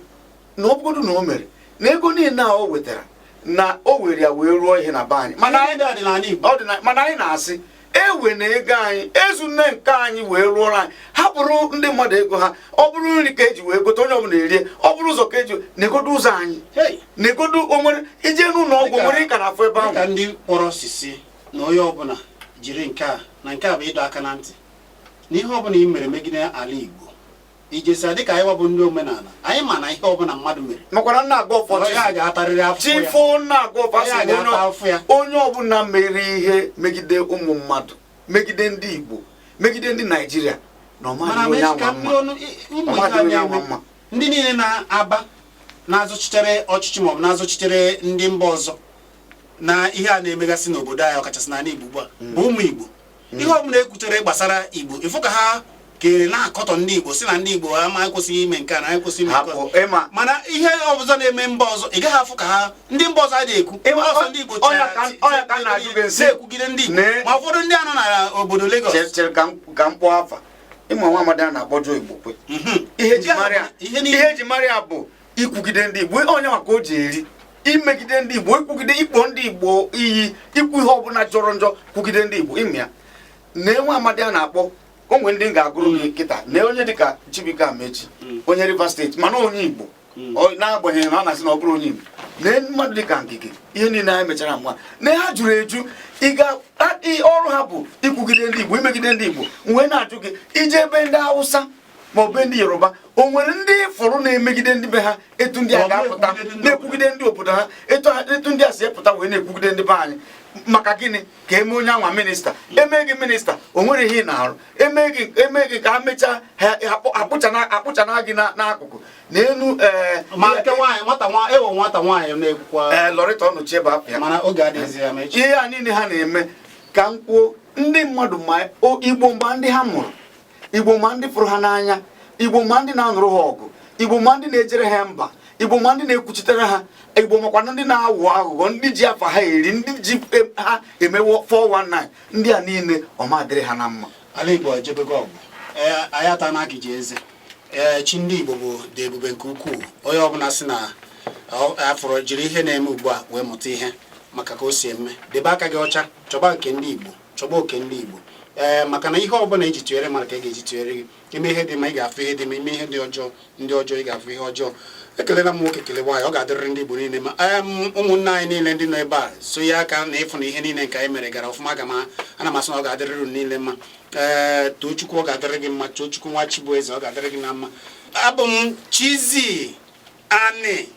na ọ bụgodu na o mere na ego niile a o wetara na o were ya wee rụọ ihe na be anyị, mana mana anyị dị ọdịnala Igbo. Ọ dị na mana anyị na-asị ewe na ego anyị ezu nne nke anyị wee rụọrọ anyị, hapụrụ ndị mmadụ ego ha. Ọ bụrụ nri ka eji wee gote, onye ọbụla erie. Ọ bụrụ ụzọ ka eji negodo ụzọ anyị, Hey! negodo onwere ije n'ụlọ ọgwụ nwere ịka na afọ ebe Dịka ahụ. Ndị kpọrọ sisi na onye ọbụla jiri nke a na nke a bụ ịdọ aka na ntị na ihe ọbụla ị mere megide ala Igbo, ijesa dịka anyị wabụ ndị omenala anyị, ma na ihe ọbụla mmadụ mere Makwara nna agụ ọfọ. ya ga-atarịrị afụfụ ya. Chifo nna agụ ọfọ asị Ya m ga-ata afụfụ ya. Onye ọbụla mere ihe megide ụmụ mmadụ, megide ndị Igbo, megide ndị Naijiria, na Mana ọmadị onye ka anwa ndị mma. ọnụ ụmụ Ọmadị ihe a onye anwa na-eme, mma. Ndị niile na-aba na-azụchitere ọchịchị maọbụ na-azụchitere ndị mba ọzọ na ihe a na-emegasị n'obodo anyị, ọkachasị n'ala Igbo ugbu a, bụ ụmụ Igbo. Ihe ọbụla ekwutere gbasara Igbo, ịfụ ka ha kere na-akọtọ ndị Igbo, si na ndị Igbo ama ekwesịghị ime nke a na ekwesịghị ime nke Hapụ ọzọ. ịma. Mana ihe ọzọ na-eme mba ọzọ, ị gaghị afụ ka ha ndị mba ọzọ adịghị ekwu. Ịma, Ọsọ ndị Igbo ọnya ka m na-ajụ gị nsị. na-ekwugide ndị Igbo. Ma ụfọdụ ndị a nọ na obodo Lagos. Chere ka m kpọọ afa. Ịma nwa amadi a na-akpọ Joe Igbokwe, ihe eji Nke a mara ya bụ ihe niile. Ihe eji mara ya bụ ikwugide ndị Igbo. Onye maka o ji eri imegide ndị Igbo, ikwugide, ikpo ndị Igbo iyi, ikwu ihe ọbụla jọrọ njọ kwugide ndị Igbo. Ime ya na enwe amadi a na-akpọ onwe ndị m ga-agụrụ gị kịta na onye dịka Chibuike Amechi, onye Rivers State, mana onye Igbo. N'agbanyeghị na ọ na-asị na ọ bụrụ onye Igbo. Na mmadụ dịka Ngige, ihe niile anyị mechara mgba na ha juru eju. Ịga ọrụ ha bụ ikwugide ndị Igbo, imegide ndị Igbo. Wee na-ajụ gị, ije ebe ndị Hausa ma ọ bụ ndị Yoruba, o nwere ndị fọrọ na-emegide ndị be ha etu ndị a Ma ọ bụ ga-apụta na-ekwugide ndị na-ekwugide ndị obodo ha etu ndị a si epụta wee na-ekwugide ndị be anyị? Maka gịnị ka eme onye anwa minista, eme gị minista, o nwere ihe ị na-arụ, eme gị ka ha mechaa ha akpụchana gị n'akụkụ n'elu ee. Ma nke nwaanyị, nwata nwa ewo, nwata nwaanyị na-ekwukwa. Ee, Lọrịta ọnụchi ebe afọ ya. Mana oge adịghịzi ya ma echi. Ihe a niile ha na-eme, ka m kwuo, ndị mmadụ ma Igbo ma ndị ha mụrụ, Igbo ma ndị fụrụ ha n'anya, Igbo ma ndị na-anụrụ ha ọgụ, Igbo ma ndị na-ejere ha mba, Igbo ma ndị na-ekwuchitere ha, Igbo makwa ndị na-aghọ aghụghọ, ndị ji afa ha eri, ndị ji ha emewo 419. Ndị a niile, ọma dịrị ha na mma. Ala Igbo ejebego ọgụ. Ee, anyị ata na agịji eze. Ee, chi ndị Igbo bụ dị ebube nke ukwuu. Onye ọbụla sị na afọrọ jiri ihe na-eme ugbu a wee mụta ihe maka ka o si eme, debe aka gị ọcha, chọba nke ndị Igbo, chọba oke ndị Igbo. Ee, maka na ihe ọbụla eji tụnyere mmadụ ka e ga-eji tụnyere gị. Ime ihe dị mma, ị ga-afụ ihe dị mma. Ime ihe dị ọjọọ, ndị ọjọọ, ị ga-afụ ihe ọjọọ. Ekelela m nwoke, kele nwaanyị. Ọ ga-adịrịrị ndị Igbo niile ma ụmụnne anyị niile ndị nọ ebe a so ya aka na ịfụ na ihe niile nke anyị mere gara ọfụma. Aga m ana m asị na ọ ga-adịrịrị unu niile mma. Ee, Tochukwu, ọ ga-adịrị gị mma. Tochukwu nwa Chibueze, ọ ga-adịrị gị na mma. Abụ m Chizzy Ani.